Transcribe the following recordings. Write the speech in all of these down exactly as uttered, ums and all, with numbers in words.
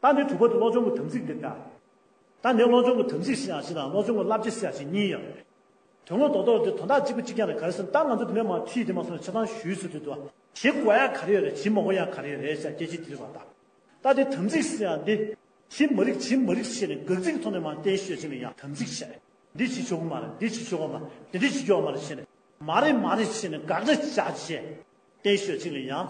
ད་འདི་དྲུག་པ་དེ་བློ་སྦྱོང་གི་དམ་ཚིག་འདི་ལྟ། ད་འདི་བློ་སྦྱོང་གི་དམ་ཚིག་ཟེར་ཡག་ཅིག་དང་བློ་སྦྱོང་གི་བསླབ་བྱ་ཟེར་ཡག་ཅིག་གཉིས་ཡོད་རེད། དོན་ངོ་རྡོག་རྡོག་དེ་དོན་དག་གཅིག་པ་གཅིག་རྐྱང་ལ་ག་རེ་ཟེར་ན། ད་ང་ཚོ་འདི་ནས་མར་ཁྲིད་དེ་མ་སོང་ནས་ཆ་ཚང་ཞུས་ཚུལ་དུ་བྱེད་དགོས་ཡག་ག་རེ་ཡོད་རེད། བྱེད་མ་དགོས་ཡག་ག་རེ་ཡོད་རེད་ཟེར་སྐད་ཆ་དྲིས་པ་དང་། ད་དེ་དམ་ཚིག་ཟེར་ཡག་འདི་བྱེད་མ་རིགས་བྱེད་མ་རིགས་བྱས་ནས་དགག་ཚིག་གི་ཐོག་ནས་མར་བསྟན་ཤོད་ཅིག་ལ་ཡང་དམ་ཚིག་བྱས། འདི་བྱེད་ཆོག་གི་མ་རེད། འདི་བྱེད་ཆོག་གི་མ་རེད། འདི་འདྲ་བྱེད་ཆོག་གི་མ་རེད་བྱས་ནས། མ་རེད་མ་རེད་བྱས་ནས་དགག་བྱ་བྱས། བསྟན་ཤོད་ཅིག་ལ་ཡང་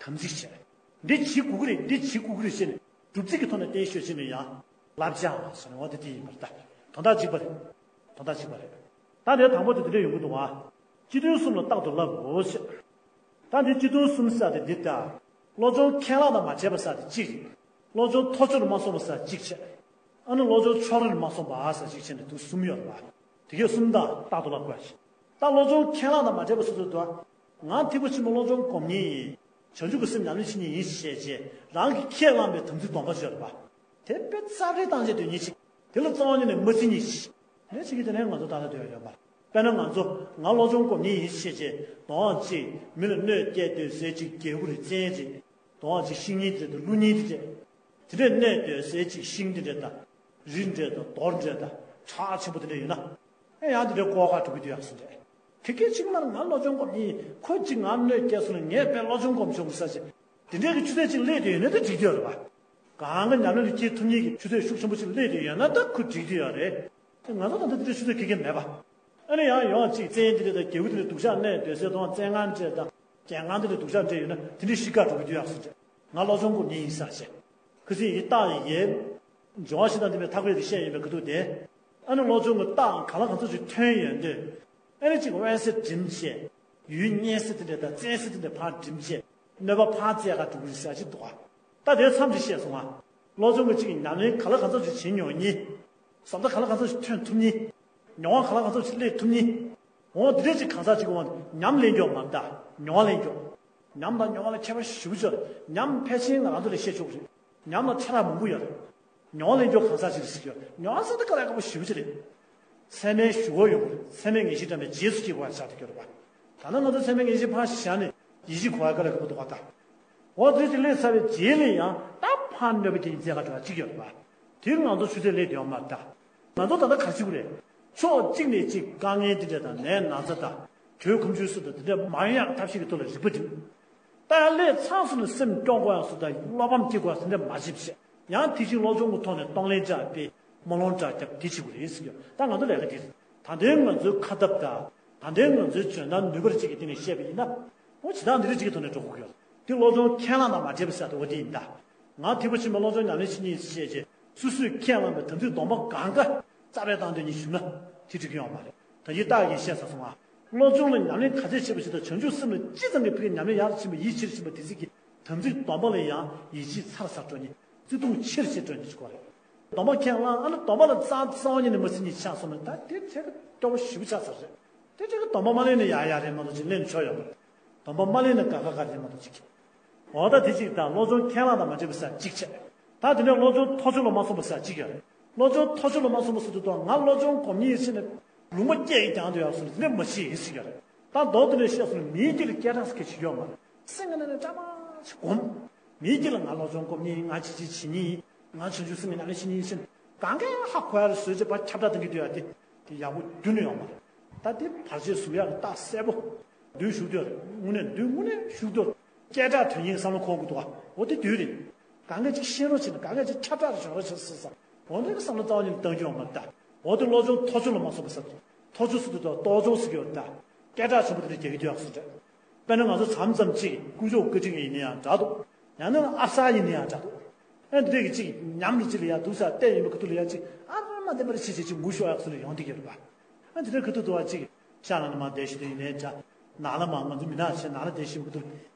དམ་ཚིག་བྱས། འདི་བྱེད་དགོས་ཀྱི་རེད། འདི་བྱེད་དགོས་ཀྱི་རེད་ཟེར་ནས་སྒྲུབ་ཚིག་གི་ཐོག་ནས་བསྟན་ཤོད་ཅིག་ལ་ཡང་བསླབ་བྱ་ཟེར་ནས་འོ་དེ་དེ་ཡིན་པར་ལྟ། དོན་དག་གཅིག་པ་རེད། དོན་དག་གཅིག་པ་རེད། ད་དེ་དང་པོ་དེ་དེ་འདྲ་ཡོང་གི་འདུག་བ། སྤྱི་དོན་གསུམ་ལ་རྟག་ཏུ་བསླབ་དགོས་ཟེར། ད་འདི་སྤྱི་དོན་གསུམ་ཟེར་དེ་འདི་ལྟ། བློ་སྦྱོང་ཁས་བླངས་དང་མ་བྱས་པ་ཟེར་དེ་གཅིག་རེད། བློ་སྦྱོང་མཐོ་ཕྱོགས་ལ་མ་སོང་བ་ཟེར་གཅིག་བྱས། ཨ་ནི་བློ་སྦྱོང་ཕྱོགས་རིས་ལ་མ་སོང་བ་ཟེར་གཅིག་བྱས་ནས་དུ་གསུམ་ཡོད་རེད་བ། དེ་གས་གསུམ་དང་རྟག་ཏུ་བསླབ་དགོས་ཡ་ཞིག་ད་བློ་སྦྱོང་ཁས་བླངས་དང་མ་བྱས་པ་སོ་སོ་དུ། ང་ཐེག་པ་ཆེན་པོའི་བློ་སྦྱོང་སྒོམ་མཁན་ཡིན། བྱང་ཆུབ་ཀྱི་སེམས་ཉམས་ལེན་བྱེད་མཁན་ཡིན་ཞེས་བྱས། རང་གིས་ཁས་བླངས་པའི་དམ་ཚིག་སྡོམ་པ་ཅིག་ཡོད་རེད་པ། དེ་དཔེ་རྩ་བྲལ་བཏང་བྱས་སྡོད་མཁན་ཅིག་དེ་ལ་རྩ་བ་ཉིད་ནས་མ་བརྩི་མཁན་ཞིག་ལས་བྱེད་ཀྱི་དེ་ནས་ང་ཚོ་ད་ལྟ་སྡོད་ཡ་ཡོད་པ། དཔེར་ན་ང་ཚོ་ང་བློ་སྦྱོང་སྒོམ་མཁན་ཡིན་ཞེས་བྱས་དོན་གཅིག་མི་ལ་གནོད་སྐྱེལ་སྡོད་ཟས་ཅིག་རྒྱལ་བུ་རེད་བཙན་རེད། དོན་གཅིག་ཤིང་ཉིན་དེ་དང་ཀླུ་ཉིན་དེ་རེད། དེ་འདྲས་གནོད་སྡོད་ཟས་ཅིག་ཤིང་དེ་འདྲས་དང་། རི་འདྲས་དང་རྡོ་འདྲས་དང་ཁྲག་ཆེན་པོ་དེ་འདྲས་ཡོད་ན། ཨེ་ཡང་དེ་འདྲས་ལྐོག་ག་འགྲོ་གི་འདུག་ཡག་སུ་འདྲས། དེ་སྐད་ཅིག་མར་ང་བློ་སྦྱོང་སྒོམ་ཡིན། ཁོ་ཅིག་ང་གནོད་སྐྱེལ་སོང་ན་ངས་དཔེ་བློ་སྦྱོང་སྒོམ་ཆོག་གི་ས་ཆེ། དེ་འདྲས་ཀྱི་ཆུ་ཚད་ཅིག་སླེབས་དེ་ཡོད་ན་ད་འགྲིག་གི་ཡོད་རེད་པ། གང་གི་ཉམས་ལེན་དུ་སྐྱེལ་ཐུབ་མཁན་གྱི་ཆུ་ཚད་ཤུགས་ཆེན་པོ་ཅིག་སླེབས་དེ་ཡོད་ན་ད་ཁོ་འགྲིག་གི་ཡོད་རེད། དེ་ང་ཚོ་ད་ལྟ་དེ་འདྲས་ཆུ་ཚད་ཁེ་ཁེ་མེད་པ། ཨ་ནི་ཡང་ཡོང་ཅིག་བཙན་དེ་འདྲས་དང་རྒྱལ་བུ་དེ་འདྲས་སྡུག་ཅག་གནོད་སྡོད་ཟས་དང་བཙན་ངན་འདྲས་དང་རྒྱལ་ངན་དེ་འདྲས་སྡུག་ཅག་འདྲས་ཡོད་ན་དེ་འདྲས་ཤི་ཁ་འགྲོ་གི་འདུག་ཡག་སུ་འདྲས། ང་བློ་སྦྱོང་སྒོམ་མཁན་ཡིན་ས་ཆེ། ཁུ་སིམ་ཡིན་སྟངས་ཡིན། སྦྱོང་བ་ཞིག་དང་ལྡན་པའི་ཐག་པས་དེ་བཤད་ཡོད་པའི་ཁ་ཐུག་དེ། ཨ་ནི་བློ་སྦྱོང་གི་རྟགས་ག་ལ་གང་འཚམ་ཞིག་ཐོན་ཡོང་དུས། ཨ་ནི་གཅིག་དབེན་ས་འགྲིམ་བྱས། ཡུལ་གཉན་ས་དེ་འདྲས་དང་བཙན་ས་དེ་འདྲས་ཕར་འགྲིམ་བྱས། གནོད་པ་ཕར་བཙལ་ག་འགྲོ་གི་རེད་ཟེར་ཅིག་འདུག་ཨ། ད་དེ་མཚམས་ཅིག་བཤད་སོང་ཨ། བློ་སྦྱོང་གི་གཅིག་ཉམས་ལེན་ག་ལ་གང་འཚམ་ཞིག་བྱེད་མྱོང་མཁན། བཟོ་ལྟ་ག་ལ་གང་འཚམ་ཞིག་ཐོན་ཐུབ་མཁན། མྱོང་བ་ག་ལ་གང་འཚམ་ཞིག་སླེབས་ཐུབ་མཁན། འོ་དེ་འདྲས་ཅིག་གང་ཟག་ཅིག་གི་དབང་དུ་ཉམས་ལེན་མགྱོགས་མ་གཏོགས་མྱོང་བ་ལེན་མགྱོགས། ཉམས་དང་མྱོང་བ་ལ་ཁྱད་པར་ཞེ་པོ་ཅིག་ཡོད་རེད། ཉམས་ཕལ་ཆེར་ང་རང་ཚོ་ལས་ཤེས་ཆོག་གི་རེད། ཉམས་ལ་ཆ་རགས་མང་པོ་ཡོད་རེད། མྱོང་བ་ལེན་མགྱོགས་གང་ཟག་ཅིག་རེད་ཟེར་གྱི་ཡོད། མྱོང་བ་ཟེར་དུས་དཀའ་ལས་ཁག་པོ་ཞེ་པོ་ཅིག་རེད། ཚད་མའི་ཞུ་བ་ཡོང་གི་རེད། ཚད་མའི་ངེས་ཤེས་དྲངས་པའི་རྗེས་སུ་སྐྱེ་དགོས་པ་ཆགས་ཐུབ་ཀྱི་རེད་པ། ད་ལྟ་ང་ཚོ་ཚད་མའི་ངེས་ཤེས་ཕར་བཞག་ནས་ཡིད་ཆེས་གོ་བ་དཀའ་ལས་ཁག་པོ་འདུག་པ་ད། འོ་དེ་ཅིག་སླེབས་ཚར་བའི་རྗེས་ལ་ཡང་ད་ཕར་གནོད་པ་སྐྱེལ་མཁན་བཙལ་ག་འགྲོ་བ་གཅིག་ཡོད་རེད་པ། དེ་ང་ཚོ་ཆུ་ཚད་སླེབས་བསྡད་ཡོད་མ་རེད་ད། ང་ཚོ་ད་ལྟ་ག་རེ་བྱེད་དགོས་རེད། ཕྱོགས་གཅིག་ནས་གཅིག་དཀའ་ངལ་དེ་འདྲ་དང་ནད་ན་ཚ་དང་། དྲོད་ཁོང་ཆུ་སོགས་དང་དེ་འདྲ་མ་ཡོང་ཡག་ཐབས་ཤེས་ཀྱི་ཐོག་ལ་རིག་པ་སྒྲིམ། ད་ཡང་སླེབས་ཚར་སོང་ན་སེམས་སྐྱོ་དགོས་ཡག་སོགས་དང་བློ་ཕམ་སྐྱེ་དགོས་ཡག་སོགས་འདྲ་མ་བྱེད་པ་བྱས། ཡང་དེ་བཞིན་བློ་སྦྱོང་གི་ཐོག་ནས་གཏོང་ལེན་བྱ་བའི་སྨོན་ལམ་འདྲ་རྒྱབ་དེ་བྱེད་དགོས་རེད་ཟེར་གྱི་ཡོད། ད་ང་ཚོ་ལས་ཀ་དེ་རེད། ད་ལྟའི་ང་ཚོའི་ཁ་སྟབས་དང་། ད་ལྟའི་ང་ཚོའི་འཇོན་ཐང་ནུས་པར་གཅིག་གི་སྟེང་ནས་བཤད་པ་ཡིན་ན། འོ་ཇི་ལྟར་འདི་རིགས་གཅིག་གི་ཐོག་ནས་འགྲོ་དགོས་ཀྱི་ཡོད། དེ་བློ་སྦྱོང་ཁས་བླངས་དང་མ་བྱས་པ་ཟེར་དེ་འོ་དེ་ཡིན་ད། ང་ཐེག་པ་ཆེན་པོའི་བློ་སྦྱོང་ཉམས་ལེན་བྱེད་མཁན་ཡིན་ཞེས་བྱས། སོ་སོས་ཁས་བླངས་པའི་དམ་ཚིག་སྡོམ་པ་གང་ག་རྩ་བྲལ་བཏང་དོན་ཉིད་ཞུས་ན་དེ་འགྲིག་གི་ཡོད་མ་རེད། ད་ཡིན་རྟགས་ཀྱིས་བཤད་ཚར་སོང་ང་། བློ་སྦྱོང་ལ་ཉམས་ལེན་ག་ཚད་བྱས་པ་ཞིག་དང་བྱང་ཆུབ་སེམས་ལ་ཅི་ཙམ་གྱིས་ཕ་གི་ཉམས་ལེན་ཡག་ཏུ་ཕྱིན་པ་ཡིད་ཆེས་ཕྱིན་པ་དེ་ཚིག་གི་དམ་ཚིག་སྡོམ་པ་ལ་ཡང་ཡིད་ཆེས་ཚར་ཚར་འགྲོ་ནས་བརྩེ་དུང་ཆེར་ཆེར་འགྲོ་ནས་ཅིག་གོ་རེད། སྡོམ་པ་ཁས་བླངས་ཨ་ནི་སྡོམ་པ་ལ་རྩ་རྩ་བ་ཉིད་ནས་མ་ཟིན་ནས་ཆགས་སོང་ན་ད་དེ་ཁྱད་པར་སྐྱོ་པོ་ཞེ་པོ་ཆགས་ཚར་རེད། དེ་འདྲ་གི་སྡོམ་པ་མ་ལེན་ན་ཡག་ཡག་རེད་མ་གཏོགས་ཅིག་ལེན་ཆོག་ཡོད་མ་རེད། སྡོམ་པ་མ་ལེན་ན་དགའ་དགའ་དགའ་རེད་མ་གཏོགས་ཅིག་འོ་ད་དེ་གཅིག་དང་བློ་སྦྱོང་ཁས་བླངས་དང་མ་བྱས་པ་ཟེར་གཅིག་བྱས། ད་དེ་ནས་བློ་སྦྱོང་མཐོ་ཕྱོགས་ལ་མ་སོང་བ་ཟེར་གཅིག་ཡོད་རེད། བློ་སྦྱོང་མཐོ་ཕྱོགས་ལ་མ་སོང་བ་ཟེར་དུས་ད་ང་བློ་སྦྱོང་སྒོམ་མཁན་ཡིན་ཟེར་ནས་ལུང་པ་སྐྱེལ་གྱི་རྒྱང་དུ་ཡར་སོང་ནས་དེ་འདྲ་མ་བྱེད་ཟེར་གྱི་ཡོད་རེད། ད་མདོར་དེ་འདྲ་བཤད་སོང་ན་མིའི་རྒྱུད་ལ་སྐད་གྲགས་ཟེར་མཁན་ཞིག་ཡོད་མ་རེད། སེམས་ངན་ནས་བཀྲ་མ་ཞིག་སྒོམ། མིའི་རྒྱུད་ལ་ང་བློ་སྦྱོང་སྒོམ་མཁན་ཡིན། ང་ཅི་ཅི་བྱེད་མཁན་ཡིན། ང་བྱང་ཆུབ་སེམས་ཀྱི་ཉམས་ལེན་བྱེད་མཁན་ཡིན་ཟེར་ནས་གང་གས་ཧ་གོ་ཡ་རེད་བཟོས་བྱས་ཕར་ཁྱབ་བསྒྲགས་གཏོང་གི་འདུག་ཡ་དེ་དེ་ཡག་པོ་རྒྱུན་ནས་ཡོད་མ་རེད། ད་དེ་བར་ཆད་བཟོ་ཡག་གི་རྟགས་གསལ་པོ། མདུན་ཞུགས་དུས་དངོས་གནས་མདུན་དངོས་གནས་ཞུགས་དུས་སྐད་གྲགས་དོན་སྙིང་བསམ་བློ་འཁོར་དགོས་འདུག་ག་འོ་དེ་དུས་རེད། གང་ག་ཅིག་ཤེས་རོགས་བྱེད་ན་གང་ག་ཅིག་ཁྱབ་བསྒྲགས་རེ་བྱུང་རོགས་བྱེད་ཟེར་ས། འོ་དེ་གི་བསམ་བློ་རྩ་བ་ཉིད་ནས་གཏང་རྒྱུ་ཡོད་མ་རེད་ད། འོ་དེ་བློ་སྦྱོང་མཐོ་ཕྱོགས་ལ་མ་སོང་བ་ཟེར། མཐོ་ཕྱོགས་སུ་དུ་དང་རྟོག་སྦྱོང་ཟེར་གྱི་ཡོད་རེད་ད། སྐད་གྲགས་ཆེན་པོ་དེ་འདྲ་རྒྱག་གི་འདུག་ཡག་སོ་འདྲ། དཔེར་ན་ང་ཚོ་མཚམས་མཚམས་ཅིག་དཀོན་མཆོག་བཀའ་དྲིན་ཡིན་ན་ཡང་འདྲ་འདུག་ཡང་ན་ཨ་གསར་ཡིན་ན་ཡང་འདྲ་འདུག་ཨ་འདི་འདྲས་ཀྱི་ཅིག་ཉམས་ཀྱི་ཅིག་ལ་ཡང་འདུག་ས་བལྟས་ཡིན་པ་ཁ་ཐུག་ལ་ཡང་ཅིག་ཨ་ར་མ་བདེན་པ་རེ་བྱེད་བྱེད་ཅིག་ངུ་ཤོར་ཡག་སོ་འདྲ་ཡོང་བསྡད་ཀྱི་ཡོད་རེད་པ། ཨ་འདི་འདྲ་ཁ་ཐུག་ཏུ་བ་ཅིག་ཤག་ནང་ན་མ་བསྡད་ཤི་དུ་ཡིན་ནའི་འདྲ། ནང་ལ་མ་ང་ཚོ་མི་ནག་བྱས་ནང་ལ་བསྡད་ཤི་བ་ཁ་ཐུག་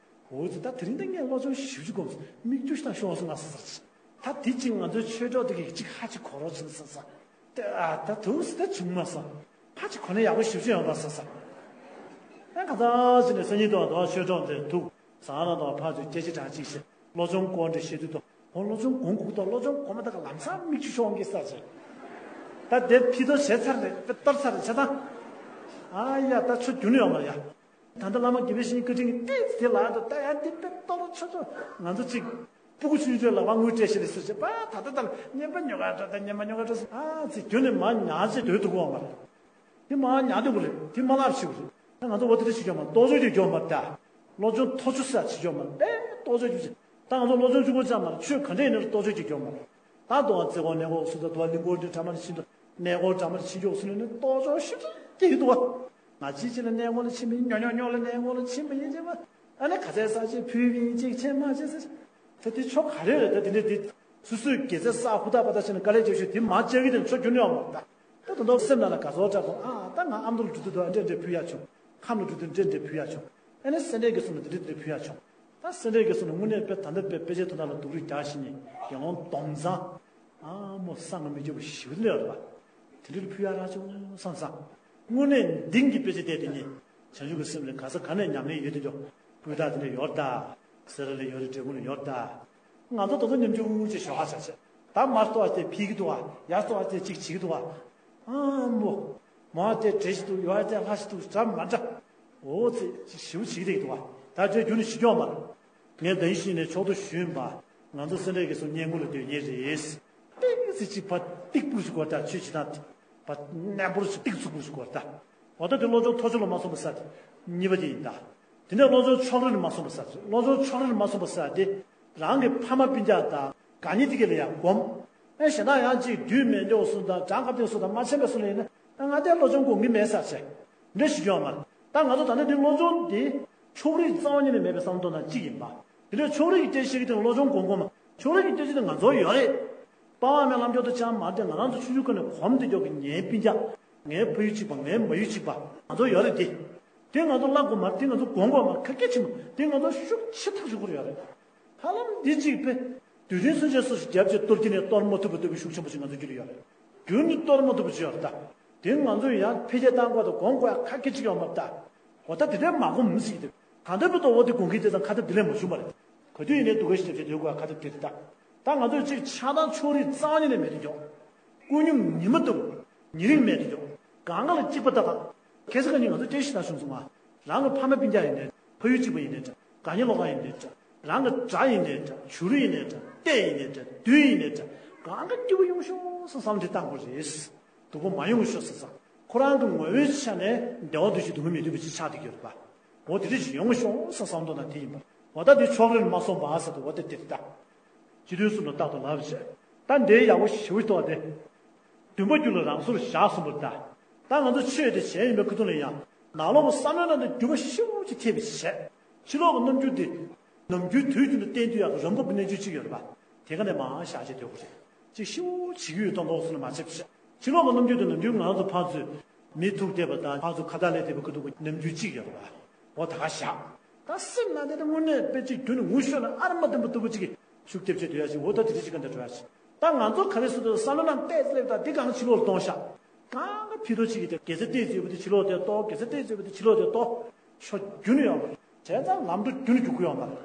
འོ་ཙི་ད་དེ་རིང་ད་ངས་བློ་སྦྱོང་ཞིབ་ཅིག་སྒོམ་སོང་། མིག་ཆུ་ཞིག་དང་ཤོར་སོང་ང་ས་ས་ཅིག་ད་དེ་གཅིག་ང་ཚོའི་ཆོས་གྲོགས་དེ་གིས་གཅིག་ཧ་ཅིག་གོ་རོགས་བྱེད་ཟེར་ས། ད་ད་དུང་སི་ད་བྱུང་མ་སོང་། ཕ་ཅིག་གོ་ནས་ཡག་པོ་ཞིབ་ཅིག་ཡོང་པ་ཟེར་ས། ཨ་ཁ་ཚ་ཅིག་ནས་སང་ཉིན་དུ་དོ་ཆོས་གྲོགས་འདྲ་འདུག་ཟ་ན་དང་ཕ་ཚོས་སྐད་ཆ་གྲགས་ཅིག་བཤད། བློ་སྦྱོང་སྐོར་འདྲ་བཤད་དུས་དོ། འོ་བློ་སྦྱོང་གོང་གུག་དང་བློ་སྦྱོང་གོང་མ་དག་ལམ་སང་མིག་ཆུ་ཤོང་གི་ས་ཅིག་ད་དེ་ཕི་དོ་བྱས་ཚར་རེད། དཔེ་གཏོར་ཚར་རེད་བྱས་ཙང་། ཨ་ཡ་ད་ཆོ་རྒྱུ་ནི་ཡོང་བ་ཡ། ད་ལྟ་བླ་མ་དགེ་བའི་བཤེས་གཉེན་བཀའ་དྲིན་གྱིས་ཏིག་ཙི་དེ་ལ་འགྲོ་ད་ཡང་འདི་དཔེ་གཏོར་ཆོ་ཆོ་ང་ཚོ་ཅིག་སྤུ་གུ་ཆུང་ཆུང་ལག་པ་དངུལ་སྤྲད་ཤེས་ལེ་ཟེར་བྱས་པ། ད་ལྟ་ལྟ་ལ་རྔན་པ་ཉོ་ག་འགྲོ། ད་རྔན་པ་ཉོ་ག་འགྲོ་ཟེར། ཨ་ཙི་རྒྱུན་ནས་མར་ཉར་བྱས་སྡོད་ཐུབ་ཀྱི་ཡོད་མ་རེད། དེ་མར་ཉར་སྡོད་དགོས་རེད། དེ་མ་ལབ་ཤེས་དགོས་རེད། ད་ང་ཚོ་འོ་དེ་འདྲ་བྱེད་ཀྱི་ཡོད་མ་རེད། གཏོར་ཆོག་ཅིག་ཡོད་མ་རེད་ད། སློབ་སྦྱོང་མཐོ་ཤོས་ས་བྱེད་ཀྱི་ཡོད་མ་རེད། དཔེ་གཏོར་ཆོག་ཅིག་བྱེད། ད་ང་ཚོ་སློབ་སྦྱོང་ཆུང་ཀུ་ཅག་མ་རེད། ཆོས་ག་འདྲ་ཡིན་ནའི་གཏོར་ཆོག་ཅིག་ཡོད་མ་རེད། ད་དུང་བ་རྩེ་གོང་གནས་སྐོར་སུ་ད་དུ་བ་གླིང་སྐོར་འདི་གྲ་མ་ནས་ཕྱིན་འདུག་གནས་སྐོར་གྲ་མ་ནས་ཕྱིན་འཇོག་སུ་ནས་ནི་གཏོར་ཆོག་ཤུགས་ཆེ་ཡོད་འདུག་བ། ང་ཅིའི་ཕྱིར་ལ་གནས་སྐོར་ལ་ཕྱིན་པ་ཡིན། ཉོ་ཉོ་ཉོ་ལ་གནས་སྐོར་ལ་ཕྱིན་པ་ཡིན་ཅེས་པ། ཨ་ནི་ག་ཚད་ས་ཆེ་ཕུལ་བ་ཡིན། ཅིག་ཆེ་མ་ཆེ་ཟེར། ད་དེ་ཆོ་ག་རེ་རེད། ད་དེ་འདྲས་དེ་སོ་སོའི་དགེ་རྩའི་ས་ཧུར་ཐག་པ་ད་བྱས་ནས་དཀའ་ལས་རྒྱབ་ཤོག་དེ་མ་བྱ་གི་དེ་ཆོ་རྒྱུ་ནི་ཡོད་མ་རེད་ད། ད་དོན་དག་སེམས་ནང་ལ་དགའ་ཚོར་དྲག་སོང་། ཨ་ད་ང་ཨ་མདོ་ལ་འགྲོ་དུས་དུ་ཨ་འདྲས་འདྲས་ཕུལ་ཡག་བྱུང་། ཁམས་ལ་འགྲོ་དུས་འདྲས་འདྲས་ཕུལ་ཡག་བྱུང་། ཨ་ནི་སེ་འབྲས་དགེ་གསུམ་ལ་འདི་འདྲས་འདི་འདྲས་ཕུལ་ཡག་བྱུང་། ད་སེ་འབྲས་དགེ་གསུམ་ལ་དངོས་གནས་དཔེ་ད་ལྟ་དཔེ་དཔེ་ཆའི་དོན་དག་ལ་སྡུག་རུས་རྒྱག་བཞིན་ནས་རྒྱལ་དབང་སྟོང་ཚང་། ཨ་མོ་བསམ་གྱིས་མི་ཁྱབ་པ་ཞེ་པོ་ཅིག་སླེབས་རེད་པ། དེ་འདྲ་ཕུལ་ཡག་རག་བྱུང་བསམ་བསམ། དངོས་གནས་འདི་གི་དཔེ་ཆ་བལྟས་དེ་ནི་བྱང་ཆུབ་ཀྱི་སེམས་ལ་ག་ས་ག་ནས་ཉམས་ལེན་ཡོད་དེ་འདྲ། སྤུས་དག་དེ་འདྲ་ཡོད་རེད་ད། སེ་ར་ལ་ཡོད་རེད། འབྲས་སྤུངས་ལ་ཡོད་རེད་ད། ང་ཚོ་ད་དུང་ཉམས་ཆུང་ངུ་ཅིག་ཞོགས་ཁ་ཆགས་ཆགས། ད་མར་ལྟོགས་པ་དེ་ཕིག་གི་འདུག་བ། ཡར་ལྟོགས་པ་དེ་ཅིག་བྱེད་ཀྱི་འདུག་བ། ཨ་མོ། མར་དེ་བྲེལ་ཞིག་འདུག་ཡར་དེ་ལྷ་ཞིག་འདུག་འདྲ་མ་འདྲ། འོ་ཙི་ཅིག་ཞེ་པོ་བྱེད་ཀྱི་འདུག་བ། ད་ཅོ་རྒྱུ་ནི་ཞིག་ཀྱང་མ་རེད། ངས་ད་ཡིན་ཞིག་ནས་ཕྱོགས་བསྡུ་ཞུས་པ། ང་ཚོ་སེ་འབྲས་དགེ་གསུམ་བསྙེན་བཀུར་ལ་སྡོད་མཁན་རེད། ཏིག་ཙི་ཅིག་ཕར་ཏིག་སྤུ་ཞིག་གོ་ད། ཆོས་བྱེད་སྟངས་དེ། ཕར་རྣོན་པོ་ཞིག་ཏིག་ཚུགས་པོ་ཞིག་གོ་ད། འོ་ད་དེ་སློབ་སྦྱོང་མཐོ་ཤོས་ལ་མ་སོང་བ་ས་དེ་གཉིས་པ་དེ་ཡིན་ད། དེ་ནས་སློབ་སྦྱོང་ཕྱོགས་རིས་ལ་མ་སོང་བ་ས་དེ། སློབ་སྦྱོང་ཕྱོགས་རིས་ལ་མ་སོང་བ་ས་དེ། རང་གི་ཕ་མ་སྤུན་ཀྱག་དང་དགའ་ཉེ་དེ་ག་ལ་ཡང་སྒོམ། ཨེ་གཞན་དག་ཡང་ཅིག་དུས་མེད་འདོད་སོང་དང་གྲངས་ཁ་བསྟན་སོང་དང་མ་ཆེན་པའི་སོང་ལ་ཡིན་ན། ང་དེ་སློབ་སྦྱོང་དགོངས་ཀྱི་མེད་ས་ཆེ། འདྲ་ཞིག་ཡོད་མ་རེད། ད་ང་ཚོ་ད་ནི་འདི་སློབ་སྦྱོང་འདི་ཕྱོགས་རིས་རྩ་བ་ཉིད་ནས་མེད་པའི་བསམ་བློ་གཏོང་སྟངས་གཅིག་ཡིན་པ། དེ་ནས་ཕྱོགས་རིས་ཀྱི་བསྟན་བཤིག་གི་སྟེང་སློབ་སྦྱོང་གོང་གོང་མ། ཕྱོགས་རིས་ཀྱི་བསྟན་བཤིག་དེ་ང་ཚོར་ཡོད་རེད། པ་ཕ་མའི་ལམ་སྟོན་དུ་ཅང་མ་བསྟེན། ང་རང་ཚོ་ཆུང་ཆུང་ཁ་ནས་གོམས་དེ་མགྱོགས་ཀྱི་ངའི་སྤུན་ཀྱག་ངའི་ཕ་ཡུལ་གཅིག་པ། ངའི་མ་ཡུལ་གཅིག་པ། ང་ཚོར་ཡོད་རེད་དེ། དེ་ང་ཚོ་བརླག་དགོས་མ་རེད། དེ་ང་ཚོ་གོང་དགོས་མ་རེད། ཁ་སྐད་ཆེན་པོ་དེ་ང་ཚོ་ཤུགས་ཆེ་ཐག་ཆོད་ཁུར་ཡོད་རེད། ཧ་ལམ་འདི་གཅིག་པས་དུས་རྒྱུན་སུན་ཆད་སོ་སོ་རྒྱབ་ཀྱི་གཏོར་གྱི་ནས་གཏོར་མ་ཐུབ་པ་ལྟ་བུའི་ཤུགས་ཆེན་པོ་ཞིག་ང་ཚོ་རྒྱུད་ལ་ཡོད་རེད། རྒྱུན་ནས་གཏོར་མ་ཐུབ་པ་ཅིག་ཡོད་རེད་ད། དེ་ང་ཚོས་ཡང་འཕེལ་རྒྱས་གཏང་དགོས་དང་གོང་དགོས་ཡ་ཁ་སྐད་ཅིག་ཡོད་མ་རེད་ད། འོ་ད་དེ་འདྲའི་མ་གོམས་མི་སྲིད་ཀྱི་འདུག་གང་ལྟར་བུ་ཏོ་འོ་དེ་དགོངས་ཀྱི་དེ་ཙང་ཁ་ཐབས་དེ་ལས་མ་བྱུང་བ་རེད། ག་དུས་ཡིན་ནའི་སྡུག་ག་ཞིག་བྱས་བྱས་སྡོད་དགོས་ཡ་ཁ་ཐབས་དེ་རེད་ད། ད་ང་ཚོས་གཅིག་ཆགས་སྡང་ཕྱོགས་རིས་རྩ་བ་ཉིད་ནས་མེད་དུ་འཇོག་ཀུན་སྙོམས་ཉི་མ་ལྟ་བུ། ཉེ་རིང་མེད་དུ་འཇོག་གང་ག་ལ་གཅིག་པ་ལྟ་ག་ཁ་སང་ཁ་ཉིན་ང་ཚོ་བསྟན་བཤིག་བཏང་བྱུང་སོང་ང་། རང་གི་ཕ་མ་སྤུན་ཀྱག་ཡིན་ནའི་འདྲ། ཕ་ཡུལ་གཅིག་པ་ཡིན་ནའི་འདྲ། དགའ་ཉེ་བློ་དགའ་ཡིན་ནའི་འདྲ། རང་གི་དགྲ་ཡིན་ནའི་འདྲ། བྱུ་རུ་ཡིན་ནའི་འདྲ། ལྟས་ཡིན་ནའི་འདྲ། བདུད་ཡིན་ནའི་འདྲ། གང་ག་སྐྱིད་པོ་ཡོང་ཤོག་བསམ་བསམ་དེ་བཏང་དགོས་རེད། སྡུག་པོ་མ་ཡོང་ཤོག་བསམ་བསམ། ཁོ་རང་གི་ངོ་བོའི་ཆ་ནས་བདེ་བ་འདོད་ཀྱི་སྡུག་བསྔལ་མི་འདོད་པ་ཅིག་ཆགས་བསྡད་ཀྱི་ཡོད་རེད་པ། འོ་དེ་འདྲ་ཞིག་ཡོང་ཤོག་བསམ་བསམ་བློ་ན་དེ་ཡིན་པ། འོ་ད་དེ་ཕྱོགས་རིས་མ་སོང་བ་ཟེར་དུས་འོ་དེ་དེ་རེད་ད། སྤྱི་དོན་གསུམ་ལ་རྟག་ཏུ་ལབ་བྱས། ད་འདིའི་ཡག་པོ་ཞེ་པོ་ཐོག་དེ། འདུན་པ་རྒྱུད་ལ་རང་སོར་བཞག་གསུངས་པ་རེད་ད། ད་ང་ཚོ་ཆོས་དེ་བྱས་ཡིན་པའི་ཁ་ཐུག་ལ་ཡང་། ནང་ལོགས་ཀྱི་བསམ་བློའི་ནང་དུ་འགྱུར་བ་ཞེ་པོ་ཅིག་ཐེབས་པ་བྱས། ཕྱི་ལོགས་ཀྱི་རྣམ་འགྱུར་དེ། ནམ་རྒྱུན་དུས་རྒྱུན་དུ་བསྟན་དུས་ཡག་གི་རང་བབས་ཀྱི་གནས་ཚུལ་གཅིག་ཡོད་རེད་པ། དེ་ག་ནས་མར་བཞག་བྱས་སྡོད་དགོས་རེད། ཅིག་ཞེ་པོ་བྱེད་ཀྱི་ཡོད་མདོག་མདོག་བཟོ་ནས་མ་བྱེད་པ་བྱས། ཕྱི་ལོགས་ཀྱི་རྣམ་འགྱུར་དེ་ནམ་རྒྱུན་ང་རང་ཚོ་ཕར་ཚུར་མི་ཐུག་བསྡད་པ་དང་ཕར་ཚུར་ཁ་བརྡ་ལས་བསྡད་པའི་ཁ་ཐུག་གི་རྣམ་འགྱུར་གཅིག་ཡོད་རེད་པ། འོ་ད་ག་བཞག་ད་སེམས་ནང་དེ་དངོས་གནས་དཔེ་གཅིག་རྒྱུན་ནས་ངུ་ཤོར་ན་ཨ་ར་མ་བདེན་པ་ལྟ་བུ་གཅིག་གིས་ཤུགས་ཐེབས་བྱས་སྡོད་ཡ་ཞིག་འོ་ད་དེ་འདྲ་ཞིག་ག་འདྲ་འགྲོ་ཡ་ཞིག་ད་ང་ཚོ་ག་རེ་ཟེར་དུས་བསམ་བློ་ནང་བལྟས་སླེབས་ད་འདི་གང་ཕྱི་ལོགས་ལ་གཏོང་ཤག་གང་ག་ཕི་དོ་གཅིག་གིས་དེ་དགེ་རྩ་ཏོག་ཙམ་ཡོད་པ་དེ་ཕྱི་ལོགས་དེ་གཏོར། དགེ་རྩ་ཏོག་ཙམ་ཡོད་པ་དེ་ཕྱི་ལོགས་དེ་གཏོར། ཤོ་རྒྱུན་ནས་ཡོད་མ་རེད། བྱས་ཙང་ལམ་འགྲོ་རྒྱུན་རྒྱུག་གི་ཡོད་མ་རེད།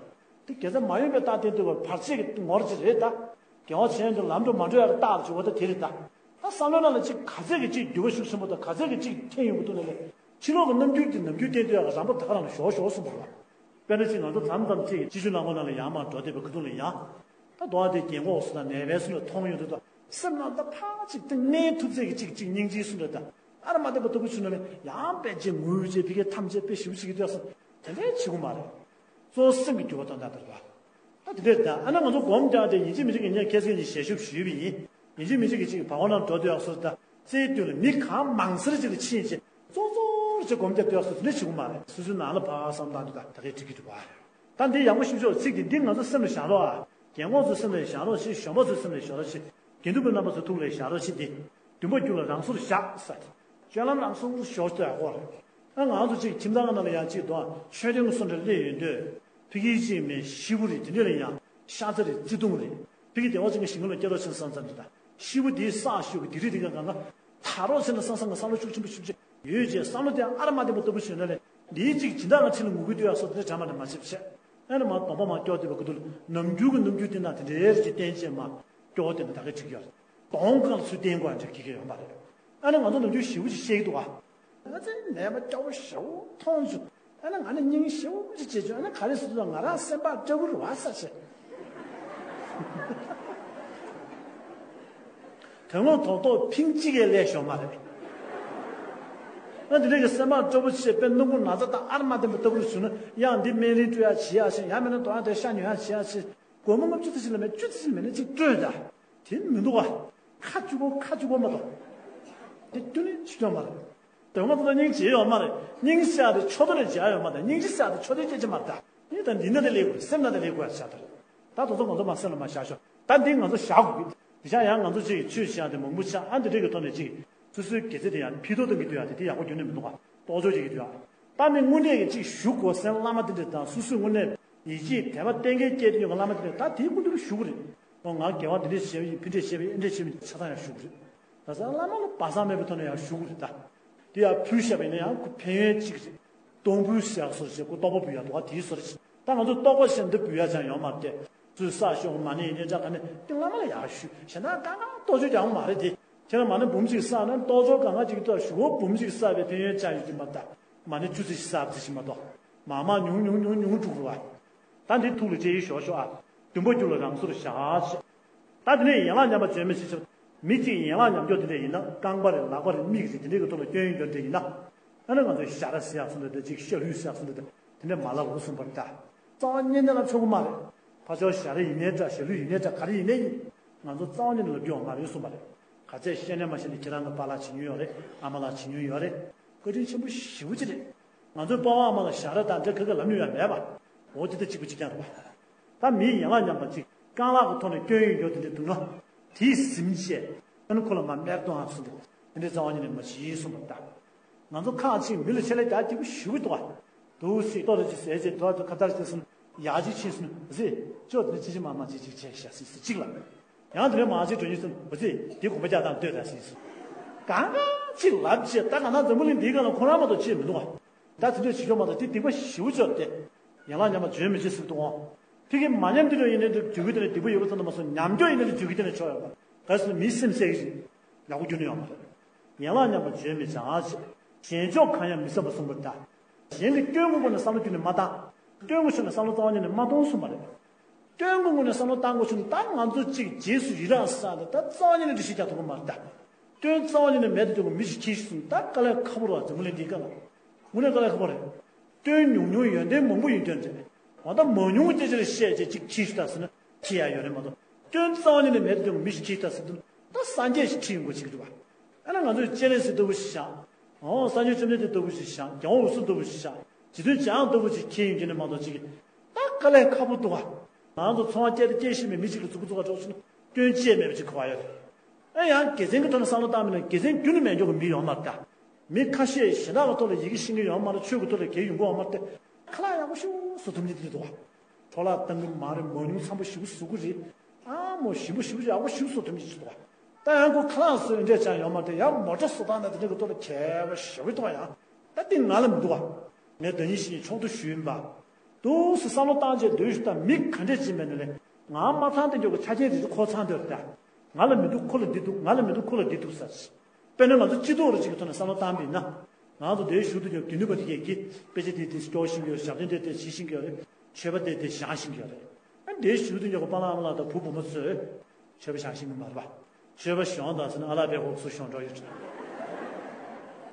དེ་དགེ་རྩ་མ་ཡིན་པའི་རྟགས་བསྟན་དུས་བར་ཆད་ཀྱི་ངོར་གཅིག་རེད་ད། དགེ་བ་བྱས་ཡོང་དུས་ལམ་འགྲོ་མ་འགྲོ་ཡ་གི་རྟགས་ཅིག་འོ་ད་དེ་རེད་ད། ད་བསམ་བློའི་ནང་ལ་གཅིག་ག་ཚད་ཀྱི་གཅིག་འགྱུར་བ་ཤུགས་ཆེན་པོ་དང་ག་ཚད་ཀྱི་གཅིག་ཐེབས་ཡོང་གི་འདུག་ལབ་ན། ཕྱི་ལོགས་ཀྱི་རྣམ་འགྱུར་དེ་ནམ་རྒྱུན་བསྟན་དུས་ཡག་གི་རང་བབས་ད་ག་རང་ལ་ཞོག་ཞོག་གསུངས་པ་རེད། དཔེར་ན་ཅིག་ང་ཚོ་མཚམས་མཚམས་ཅིག་སྤྱི་སྤྱོད་ནང་ལོགས་ནང་ལ་ཡར་མར་འགྲོ་བསྡད་པའི་ཁ་ཐུག་ལ་ཡང་། ད་དོ་བ་དེ་རྒན་གོག་སུ་དང་ནད་པའི་སུ་ལ་མཐོང་ཡོང་དུས་ད་སེམས་ནང་ད་ཕར་ཅིག་ཏུ་མནན་ཐུབ་ཚད་ཀྱི་ཅིག་ཅིག་སྙིང་རྗེའི་སུ་འདྲ་ད། ཨ་ར་མ་བདེན་པ་ལྟ་བུ་བྱུང་ན་ནི་ཡང་དཔེ་ཅིག་ངུ་བྱས་ཕ་གིར་ཐམས་ཅད་དཔེ་ཞེ་པོ་ཞིག་གི་སྡོད་སོང་། དེ་འདྲའི་བྱེད་དགོས་མ་རེད། གཙོ་བོ་སེམས་ཀྱི་འགྱུར་བ་གཏོང་སྟངས་དེ་རེད་པ། ད་དེ་འདྲས་ད་ཨ་ན་ང་ཚོ་སྒོམ་རྒྱག་དེ་ཡིན་གཅིག་མིན་གཅིག་གི་ངས་ཁ་སང་ནས་ཞལ་བཞུགས་ཞུས་པ་ཡིན། ཡིན་གཅིག་མིན་གཅིག་གི་ཅིག་བར་སྐོར་ནང་འགྲོ་དུས་ཡག་སོ་ད་རྩེའི་སྟེང་ལ་མི་གང་མང་སེར་ཅིག་ལ་ཕྱིན་བྱས་གཙོ་གཙོ་བོར་བྱས་སྒོམ་རྒྱབ་དུས་ཡག་སོ་དེ་འདྲས་བྱེད་དགོས་མ་རེད། སོ་སོའི་ནང་ལ་ཕར་བསམ་བློ་བཏང་དུས་ད་ད་གས་འགྲིག་གི་འདུག་པ། ད་འདི་ཡག་པོ་ཞིབ་ཞིབ་ཚིག་འདི་འདི་ང་ཚོ་སེམས་ལ་བཞག་རོགས་ཨ། རྒན་གོག་ཚོའི་སེམས་ལ་བཞག་རོགས་བྱེད། གཞོན་པ་ཚོའི་སེམས་ལ་བཞག་རོགས་བྱེད། དགེ་འདུན་པའི་རྣམ་པ་ཚོའི་ཐུགས་ལ་བཞག་རོགས་བྱེད། འདི་འདུན་པ་རྒྱུད་ལ་རང་སོར་བཞག་ཟེར། སྤྱོད་ལམ་རང་སོར་ཞོག་ལྟ་ཡག་པོ་རེད། ཨ་ང་ཚོ་གཅིག་ཁྱིམ་ཚང་ནང་ལ་ཡང་གཅིག་དང་མཆོད་རྟེན་གྱི་སོ་འདྲ་སླེབས་ཡོང་དུས། ཕ་གི་གཅིག་མེད་ཤི་བོ་རེད། དེ་འདྲ་ལ་ཡང་ཤ་ཚ་རེད། བརྩེ་དུང་རེད། ཕ་གི་སྡེ་བ་ཅན་གྱི་ཞིང་ཁམས་ལ་སྐྱེ་རོགས་བྱེད་བསམ་བསམ་རེད་ད། ཤི་བོ་དེའི་བསགས་ཤོག་གི་དེ་རིགས་དེ་ག་གང་ག་ད་རོགས་བྱེད་ན་བསམ་བསམ་གི་བསམ་བློ་ཤུགས་ཆེན་པོ་ཤུགས་ཆེ་ཡོད་ཅེས་བསམ་བློ་དེ་ཨ་ར་མ་བདེན་པ་ལྟ་བུ་བྱུང་ན་ལས་འདིའི་གཅིག་སྦྱིན་བདག་ང་ཁྲིད་ལ་ངུ་གི་སྡོད་ཡག་སོ་དེ་འདྲ་གྲ་མ་འདྲ་མ་བྱེད་པ་བྱས། ཨ་ནི་མ་སྡོམ་པ་མ་སྐྱོར་བསྡད་པའི་སྐུ་དུ་ལ་ནམ་རྒྱུན་གྱི་ནམ་རྒྱུན་དེ་ན་དེ་འདྲའི་རེ་ཅིག་བསྟན་བྱས་མ་སྐྱོར་བསྡད་ན་ད་ག་འགྲིག་གི་ཡོད་རེད། གདོང་གང་ལ་ཚུར་བསྟན་དགོས་ཨ་འགྲིག་གི་ཡོད་མ་རེད། ཨ་ནི་ང་ཚོ་ནམ་རྒྱུན་ཞེ་པོ་ཅིག་བཤད་ཀྱི་འདུག་ཨ། ང་ཚོའི་ནད་པ་སྐྱོ་པོ་ཞེ་པོ་མཐོང་བྱུང་། ཨ་ནི་ང་ནི་སྙིང་ཞེ་པོ་ཅིག་བྱེད་བྱུང་། ཨ་ནི་ག་རེ་ཟེར་དུས་ང་རང་སེམས་པ་སྐྲག་གི་རེད་བ་ས་ཆེ། དོན་དངོས་ཐོག་ཐོག་ཕིང་གཅིག་གིས་ལས་ཤོར་མ་རེད། ང་འདི་འདྲ་གི་སེམས་པ་སྐྱོ་པོ་བྱས་པའི་སྣུམ་འཁོར་ན་ཚ་དང་ཨར་མ་ལྡན་པ་ལྟ་བུར་བྱུང་ན་ཡང་འདི་སྨན་རིན་སྤྲོད་ཡག་བྱེད་ཡག་ཞིག་ཡང་མིན་ན་དོ་ཡང་དེ་ཤ་ཉོ་ཡག་བྱེད་ཡག་ཞིག་སྒོར་མོ་ལྔ་བཅུ་ཙམ་ཞིག་ལ་མེད་བཅུ་ཙམ་ཞིག་མེད་ན་ཅིག་སྤྲོད་ད། དེ་མི་འདུག་ག་ཁ་བཅུག་གོ་ཁ་བཅུག་གོ་མ་གཏོགས། དེ་ཏུ་ནི་ཕྱི་སྐྱོང་མ་རེད། དོན་ངོ་ཐོག་ཏུ་སྙིང་རྗེ་ཡོད་མ་རེད། སྙིང་ཤ་དེ་ཆོ་ཐོ་ནས་རྒྱག་ཡོད་མ་རེད། སྙིང་རྗེ་ཤ་དེ་ཆོ་ཐོའི་སྐད་ཆ་མ་རེད་ད། ངས་ད་འདི་ན་དེ་ལས་དགོས་རེད། སེམས་ན་དེ་ལས་དགོས་ཡ་ཆགས་ད། ད་དོ་ཚོ་ང་ཚོ་མ་སེམས་ལ་མ་བཞག་ཤོག་ད་འདི་ང་ཚོ་བཞག་དགོས་ཀྱི། དེ་ཤ་ཡང་ང་ཚོ་ཅིག་ཆོས་བཤད་དེ་མང་པོ་ཆགས་ཨ་འདི་འདྲ་གི་ཐོག་ནས་ཅིག་སོ་སོའི་དགེ་རྩ་དེ་ཡང་ཕི་ཐོག་ཏུ་གི་དུས་ཡང་དེ་དེ་ཡག་པོ་རྒྱུན་ནས་མི་འདུག་ག་རྟོག་དཔྱོད་ཅིག་གི་དུས་ཡང་ད་མི་དངོས་གནས་ཀྱི་ཅིག་ཞུ་དགོས་སེམས་བླ་མ་དེ་འདྲ་དང་སོ་སོའི་དངོས་གནས་ཡིད་ཆེས་དད་པ་གཏན་འཁེལ་སྐྱེས་དུས་ཡང་བླ་མ་དེ་འདྲ་ད་དེའི་སྐུ་མདུན་ཞུ་གི་རེད། ཨོ་ང་དགེ་བ་འདི་འདྲས་བྱས་པ་ཡིན་ཕི་འདྲས་བྱས་པ་ཡིན་ཨེ་འདྲས་བྱས་པ་ཡིན་ཆ་ཚང་ཡང་ཞུ་གི་རེད། ད་ས་བླ་མ་ལ་སྦ་གསང་མེད་པའི་ཐོག་ནས་ཡང་ཞུ་གི་རེད་ད། དེ་ཡང་ཕུལ་བཞག་པ་ཡིན་ན་ཡང་ཁོ་ཕན་ཡོན་གཅིག་རེད། གཏོང་ཕུལ་ཟེར་ཡག་བཟོ་རེད་ཁོ་རྟོགས་པ་འབུལ་ཡག་འདུག་ག་དེའི་བཟོ་རེད། ད་ང་ཚོ་རྟོགས་པ་ཞེས་འདི་འབུལ་ཡག་ཅང་ཡོད་མ་རེད་དེ། ཚུར་བསགས་ཤོག་མ་ཎི་ཡིན་ནའི་འདྲ་ག་ནས་དེ་བླ་མ་ལ་ཡག་ཞུ་གཞན་དག་གང་གང་རྟོགས་བརྗོད་ཀྱང་མ་རེད་དེ། ཁྱེད་རང་མ་ཎི་འབུམ་གཅིག་བསགས་ན་རྟོགས་བརྗོད་གང་གང་ཅིག་ཐོག་ཞུ་བོ་འབུམ་གཅིག་བསགས་པའི་ཕན་ཡོན་ཅང་ཡོད་ཀྱི་མ་རེད་ད། མ་ཎི་བཅུ་ཙམ་ཞིག་བསགས་པ་ཅིག་མ་གཏོགས། མ་མ་ཉུང་ཉུང་ཉུང་ཉུང་འགྲུབ་རུ་བ། ད་འདི་ཐུགས་ལ་དཔྱད་ཡིག་ཞོག་ཞོག་ཨ། བདུན་པ་རྒྱུ་ལ་རང་སོར་བཞག་ཅེས། ད་འདི་ནས་ཡན་ལག་ཉམས་པ་བརྗོད་མི་བྱེད་ཅིག་མི་གཅིག་ཡན་ལག་ཉམས་འགྱོག་དེ་འདྲ་ཡིན་ན་རྐང་པ་རེད་ལག་པ་རེད་མིག་རེད་དེ་འདྲའི་གི་ཐོག་ལ་སྐྱོན་ཡོན་འགྱོ་འདྲ་ཡིན་ན། ཨ་ནི་ང་ཚོས་ཞ་ར་ཟེར་ཡག་སོང་འདྲ་འདྲ་ཅིག་ཤ་ལུས་ཟེར་ཡག་སོང་འདྲ་འདྲ་དེ་འདྲ་མ་ལབ་རུ་སོང་བར་ད། རྩ་བ་ཉིད་ནས་ལབ་ཆོག་གི་མ་རེད། ཕ་ཆོག་ཞ་ར་ཡིན་ནའི་འདྲ་ཞ་ལུས་ཡིན་ནའི་འདྲ་ག་རེ་ཡིན་ནའི་ཡིན། ང་ཚོ་རྩ་བ་ཉིད་ནས་ལབ་རྒྱུ་ཡོད་མ་རེད་གསུངས་པ་རེད། ག་ཚད་ཤེས་ནས་མ་ཤེས་ནས་ཁྱེད་རང་གི་པཱ་ལགས་བྱེད་མྱོང་ཡོད་རེད། ཨ་མ་ལགས་བྱེད་མྱོང་ཡོད་རེད། བཀའ་དྲིན་ཆེན་པོ་ཞེ་པོ་ཅིག་རེད། ང་ཚོའི་པ་ཕ་ཨ་མ་ལ་ཞ་ར་དང་འདྲ་ག་ག་ལབ་མྱོང་ཡང་མེད་པ། འོ་དེ་ལྟ་གཅིག་པུ་གཅིག་རྐྱང་རེད་པ། ད་མིའི་ཡན་ལག་ཉམས་པ་གཅིག་རྐང་ལག་གི་ཐོག་ནས་སྐྱོན་ཡོད་ཡོད་དེ་འདྲ་འདུག་ན། དེས་ཟིན་བྱས་ཨ་ནི་ཁོ་ལ་མ་སྨད་གཏོང་ཨ་ཚུལ་འདུག་དེ་འདྲའི་རྩ་བ་ཉིད་ནས་མ་བྱེད་གསུངས་པ་ལྟར། ང་ཚོ་ཁག་ཅིག་མི་ལ་ཆེད་ལས་རྒྱག་སྐྱིད་པོ་ཞུ་གི་འདུག་ཨ། འདུག་སེ་ལྟོ་རེ་ཅིག་ཟས་ཅིག་འདུག་ཨ་ཁ་དར་ཅིག་སོང་ཡག་ཅིག་ཕྱིན་སོང་ཟེ། ཅོ་དེ་ཅི་ཅི་མ་མ་ཅིག་ཅིག་བྱས་ཤག་ཟེ་ཟེ་གཅིག་ལ། ཡང་དེ་ནས་མ་ཅིག་འགྲོ་ཉིན་སོང་འོ་ཟེ་དེ་གོམ་པ་རྒྱག་སྟངས་ལྟོས་ད་ཟེ་སོང་། གང་གང་ཅིག་ལབ་བྱས་ད་ག་ན་འཛམ་བུ་གླིང་འདིའི་སྒང་ལ་ཁོ་རང་མ་གཏོགས་ཅིག་མི་འདུག་ཨ། ད་དེ་འདྲ་བྱེད་ཆོག་མ་གཏོགས་དེ་སྡིག་པ་ཞེ་པོ་ཅིག་རེད་དེ། ཡན་ལག་ཉམས་པ་བརྗོད་མི་བྱེད་ཟེར་འདུག་ཨང་། ཕ་གི་མ་ཉམས་དེ་འདྲ་ཡིན་ནའི་འདུག་བརྗོད་ཀྱི་དེ་ནས་སྡིག་པ་ཡོད་པ་ཙམ་དུ་མ་སོང་ཉམས་འགྱོག་ཡིན་ནའི་འདུག་བརྗོད་ཀྱི་དེ་ནས་ཆོག་ཡོད་པ། ག་རེ་ཟེར་ན་མིའི་སེམས་གསལ་གྱི་རེད། ཡག་པོ་རྒྱུ་ནི་ཡོད་མ་རེད། ཡན་ལག་ཉམས་པ་བརྗོད་མི་བྱ་ཞེས། གཞན་ཕྱོགས་གང་ཡང་མི་བསམ་པར་གསུངས་པར་གདའ། གཞན་གྱི་སྐྱོན་ཀུན་ཀུན་ནས་བསམ་བློ་རྒྱུ་ནི་མ་བཏང་། སྐྱོན་ཀུན་ཕྱོགས་ནས་བསམ་བློ་རྩ་བ་ཉིད་ནས་མ་གཏོང་གསུངས་པ་རེད། སྐྱོན་ཀུན་ཀུན་ནས་བསམ་བློ་བཏང་དགོས་ཕྱིན་ད་ང་ཚོ་གཅིག་རྗེས་སུ་ཡི་རང་ས་ད་རྩ་བ་ཉིད་ནས་འདྲི་ཤེས་ཀྱང་ཐུབ་ཀྱི་མ་རེད་ད། སྐྱོན་རྩ་བ་ཉིད་ནས་མེད་དུ་འགྱུར་བའི་མི་ཞིག་གྱིས་ཤིག་གསུངས་ད་དཀའ་ལས་ཁག་པོ་རེད་བ་འཛམ་བུ་གླིང་འདིའི་སྐབས་ལ། དངོས་གནས་དཀའ་ལས་ཁག་པོ་རེད། སྐྱོན་ཉུང་ཉུང་ཡོན་ཏན་མང་པོ་ཡིན་དོན་རེད། འོ་ད་མང་ཉུང་སྐད་ཆ་རེ་བཤད་རྗེས་གཅིག་ཁྱི་ཞིག་ད་ཟེར་ན་ཁྱི་ཡ་ཡོད་རེད་མ་གཏོགས་སྐྱོན་རྩ་བ་ཉིད་ནས་མེད་དུ་མི་ཞིག་ཁྱི་ད་ཟེར་དུས་ད་སངས་རྒྱས་ཤིག་ཁྲིད་ཡོང་དགོས་ཅིག་རེད་བ། ཨ་ན་ང་ཚོས་སྤྱན་རས་གཟིགས་ལྟ་བུ་ཞིག་བཞག་ཨོ་སངས་རྒྱས་བཅོམ་ལྡན་འདས་ལྟ་བུ་ཞིག་བཞག་རྒྱལ་བ་འོད་སྲུང་ལྟ་བུ་ཞིག་བཞག་རྗེ་བཙུན་འཇམ་དབྱངས་ལྟ་བུ་ཞིག་ཁྱི་ཡོང་རྒྱུ་ནས་མ་གཏོགས་ཅིག་ད་དཀའ་ལས་ཁག་པོ་འདུག་བ། ང་ཚོ་འཚོ་བ་སྐྱེལ་དང་སྐྱེལ་ཤེས་མེད་མི་གཅིག་ལ་མཛུབ་གུ་བཙུགས་ག་འགྲོ་ཕྱིན་སྐྱོན་ཅི་ཡང་མེད་པ་ཅིག་གོ་བ་ཡོད་རེད། ཨེ་ཡང་དགེ་མཚན་གྱི་ཐོག་ནས་བསམ་བློ་བཏང་མིན་ན་དགེ་མཚན་རྒྱུན་ནས་མེད་མཁན་གྱི་མི་ཡོད་མ་རེད་ད། མི་ཁ་ཤས་ཞེ་དྲག་གི་ཐོག་ལ་ཡི་གེ་ཤེས་ཀྱི་ཡོད་མ་རེད་ཆོས་ཀྱི་ཐོག་ལ་དགེ་ཡོང་གི་ཡོད་མ་རེད་དེ། ཁ་ལག་ཡག་པོ་ཞིག་བཟོ་ཐུབ་མཁན་དེ་འདུག་བ། འཕྲོ་བརླག་བཏང་གི་མ་རེད་མང་ཉུང་འཚམ་པོ་ཞིག་བཟོ་གི་རེད། ཨ་མོ་ཞིམ་པོ་ཞིམ་པོ་ཡག་པོ་ཞིག་བཟོ་ཐུབ་མཁན་ཅིག་འདུག་བ། ད་ཡང་ཁོ་ཁ་ལག་བཟོས་འདྲས་ཅང་ཡོད་མ་རེད་ཡང་མོ་ཊ་བཟོ་སྟངས་ན་དེ་འདྲ་གི་ཐོག་ལ་མཁས་པ་ཞེ་པོ་འདུག་བ་ཡང་། ད་དེ་ང་ལ་མི་འདུག་བ། ངས་ཟླ་ཉིན་བཞི་ཉིན་ཆོག་ཏུ་ཞུས་ཡིན་པ། འདུག་སེ་བསམ་བློ་བཏང་རྗེས་སྡོད་ཞུ་དང་མི་ག་འདྲས་ཅིག་མེད་ནས་ལས་ང་མ་ཚང་དེ་འགྱོ་གི་ཆ་རྐྱེན་རེ་རེ་ཁོ་ཚང་འདོད་ད། ང་ལ་མི་འདུག་ཁོ་ལ་འདི་འདུག་ང་ལ་མི་འདུག་ཁོ་ལ་འདི་འདུག་ཟེར། དཔེར་ན་ང་ཚོ་སྤྱི་ཚོགས་རེ་ཅིག་གི་ཐོག་ནས་བསམ་བློ་བཏང་པ་ཡིན་ན། ང་ཚོ་འདིར་བཞུགས་དུས་ཀྱང་དགེ་འདུན་པ་དེ་གས་ཀྱིས་དཔེ་ཆ་དེ་དེ་སྐྱོར་བཞིན་གྱི་ཡོད་རེད་ཞབས་བརྟན་དེ་དེ་བྱེད་བཞིན་གྱི་ཡོད་རེད། མཆོད་པ་དེ་དེ་བཞེངས་བཞིན་གྱི་ཡོད་རེད། ཨ་འདིར་བཞུགས་དུས་ཀྱང་པཱ་ལགས་ཨ་མ་ལགས་དང་བུ་བུ་མོ་ཚོས་མཆོད་པ་བཞེངས་བཞིན་གྱི་མ་རེད་པ། མཆོད་པ་བཞེངས་དང་ཟེར་ན་ཨ་ལགས་པས་འོག་ཚུར་བཞེངས་འགྲོ་ཡོད་རེད།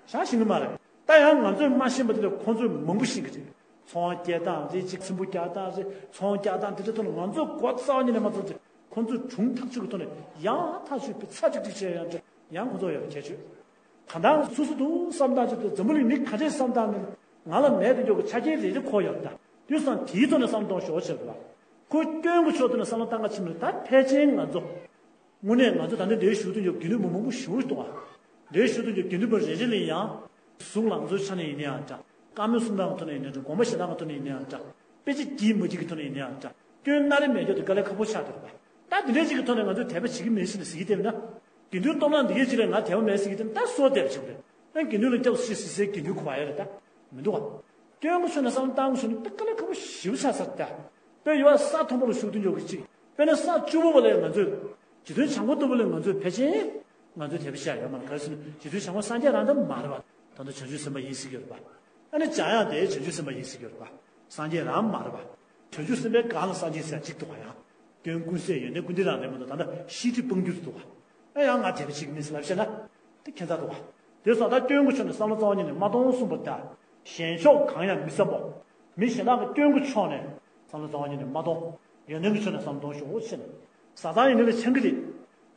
བཞེངས་བཞིན་གྱི་མ་རེད། ད་ཡང་ང་ཚོས་མ་ཤེས་པ་དེ་ལས་ཁོང་ཚོས་མང་པོ་ཤེས་ཀྱི་རེད། ཚོང་སྐྱེལ་སྟངས་རེད་ཅིག་ཚིམ་བུ་རྒྱག་སྟངས་རེད་ཚོང་རྒྱག་སྟངས་དེ་འདྲ་ཐོག་ལ་ང་ཚོས་གོ་རྩ་བ་ཉིད་ནས་མ་ཚོར་ཏེ་ཁོང་ཚོས་གྲུང་ཐག་ཆོད་ཀྱི་ཐོག་ནས་ཡང་ཐག་ཆོད་པའི་ཚ་ཀྲིག་ཀྲིག་བྱས་ཡང་འདྲ་ཡང་ཁོང་ཚོ་ཡོད་པ་ཁྱད་ཆོད། གང་ལྟར་སོ་སོ་འདུག་བསམ་སྟངས་ཅིག་ཏུ་འཛམ་བུ་གླིང་མི་ག་འདྲས་བསམ་སྟངས་མིན་ང་ལ་མེད་དུ་འཇོག་གི་ཆ་རྐྱེན་རེ་རེ་འཁོར་ཡོད་ད་དུས་སང་དེའི་ཐོག་ནས་བསམ་གཏོང་ཞོག་བྱེད་དགོས་པ། ཁོ་སྐྱོན་གྱི་ཕྱོགས་ཐོག་ནས་བསམ་བློ་བཏང་ག་ཕྱིན་ནས་ད་ཕལ་ཆེར་ང་ཚོ། དངོས་གནས་ང་ཚོ་ད་ལྟ་འདིར་བཞུགས་དུས་ཀྱང་དགེ་འདུན་མང་པོ་ཞེ་པོ་འདུག་ཨ། འདིར་བཞུགས་དུས་ཀྱང་དགེ་འདུན་པ་རེ་རེ་ལ་ཡང་། གཟུངས་ལང་ཚོའི་ཆ་ནས་ཡིན་ན་ཡང་འདྲ། བཀའ་མོལ་གསུང་སྟངས་ཀྱི་ཐོག་ནས་ཡིན་ན་འདྲ་དགོངས་པ་བཞེས་སྟངས་ཀྱི་ཐོག་ནས་ཡིན་ན་ཡང་འདྲ། དཔེ་ཆ་བགྱིས་མ་བགྱིས་ཀྱི་ཐོག་ནས་ཡིན་ན་ཡང་འདྲ། སྐྱོན་སྣ་རེ་མེད་རྒྱུ་དེ་དཀའ་ལས་ཁག་པོ་ཆགས་འདུག་པ། ད་འདི་འདྲའི་ཅིག་གི་ཐོག་ནས་ང་ཚོས་དད་པ་བྱེད་ཀྱི་མེད་ཟེར་ནས་ཟེར་གྱི་བསྡད་ན། དགེ་འདུན་སྟོབས་ལྡན་འདི་གའི་ཅིག་ལ་ང་དད་པ་མེད་ཟེར་གྱི་བསྡད་ན་ད་སུ་དད་པ་བྱེད་དགོས་རེད། ཨ་དགེ་འདུན་ལ་སྐྱབས་སུ་མཆི་ཟེར་དགེ་འདུན་གོ་བ་ཡོད་རེད་ད། མི་འདུག་པ། སྐྱོན་གྱི་ཕྱོགས་ནས་བསམ་བློ་བཏང་དགོས་ཟེར་ན་དཔེ་དཀའ་ལས་ཁག་པོ་ཞེ་པོ་ཆགས་ཚར་ད། དཔེ་ཡོད་ས་མཐོན་པོ་ལ་བཞུགས་དུས་འཇོག་གི་ཅིག་དཔེར་ན་ས་བཅུ་པོ་བ་ལས་ང་ཚོས། རྗེ་བཙུན་བྱང་པོ་ལྟ་བུ་ལས་ང་ཚོས་ཕལ་ཆེར། ང་ཚོས་དད་པ་བྱས་ཡོད་མ་རེད་ག་རེ་ཟེར་ན་རྗེ་བཙུན་བྱང་པོ་སངས་རྒྱས་རང་ད་མ་རེད་པ། ད་ལྟ་བྱང་ཆུབ་སེམས་དཔའ་ཡིན་ཟེར་གྱི་ཡོད་རེད་པ། ཨ་ནི་འཇམ་དབྱངས་དེ་བྱང་ཆུབ་སེམས་དཔའ་ཡིན་ཟེར་གྱི་ཡོད་རེད་པ། སངས་རྒྱས་རང་མ་རེད་པ། བྱང་ཆུབ་སེམས་དཔའི་སྒང་ལ་སངས་རྒྱས་ཟེར་གཅིག་འདུག་ག་ཡང་། སྐྱོན་ཀུན་ཟད་ཡོན་ཏན་ཀུན་ལྡན་རང་རེད་མ་གཏོགས། ད་ལྟ་ཤེས་སྒྲིབ་སྤང་རྒྱུ་རེད་འདུག་ག་ཨ་ཡང་ང་དེ་འདྲ་བྱེད་ཀྱི་མིན་ཟེར་ལབ་བཤད་ན། དེ་ཁྱད་མཚར་འདུག་ག་དེ་སོང་ད་སྐྱོན་གྱི་ཕྱོགས་ནས་བསམ་བློ་རྩ་བ་ཉིད་ནས་མ་གཏོང་གསུངས་པ་ལྟར། གཞན་ཕྱོགས་གང་ཡང་མི་བསམ་པ། མི་གཞན་དག་གི་སྐྱོན་གྱི་ཕྱོགས་ནས་བསམ་བློ་རྩ་བ་ཉིད་ནས་མ་གཏོང་། ཡོན་ཏན་གྱི་ཕྱོགས་ནས་བསམ་བློ་གཏོང་ཤོག་ཅེས་ནས། བཟའ་ཚང་ཡིན་ནའི་ལས་འཆང་གི་རེད།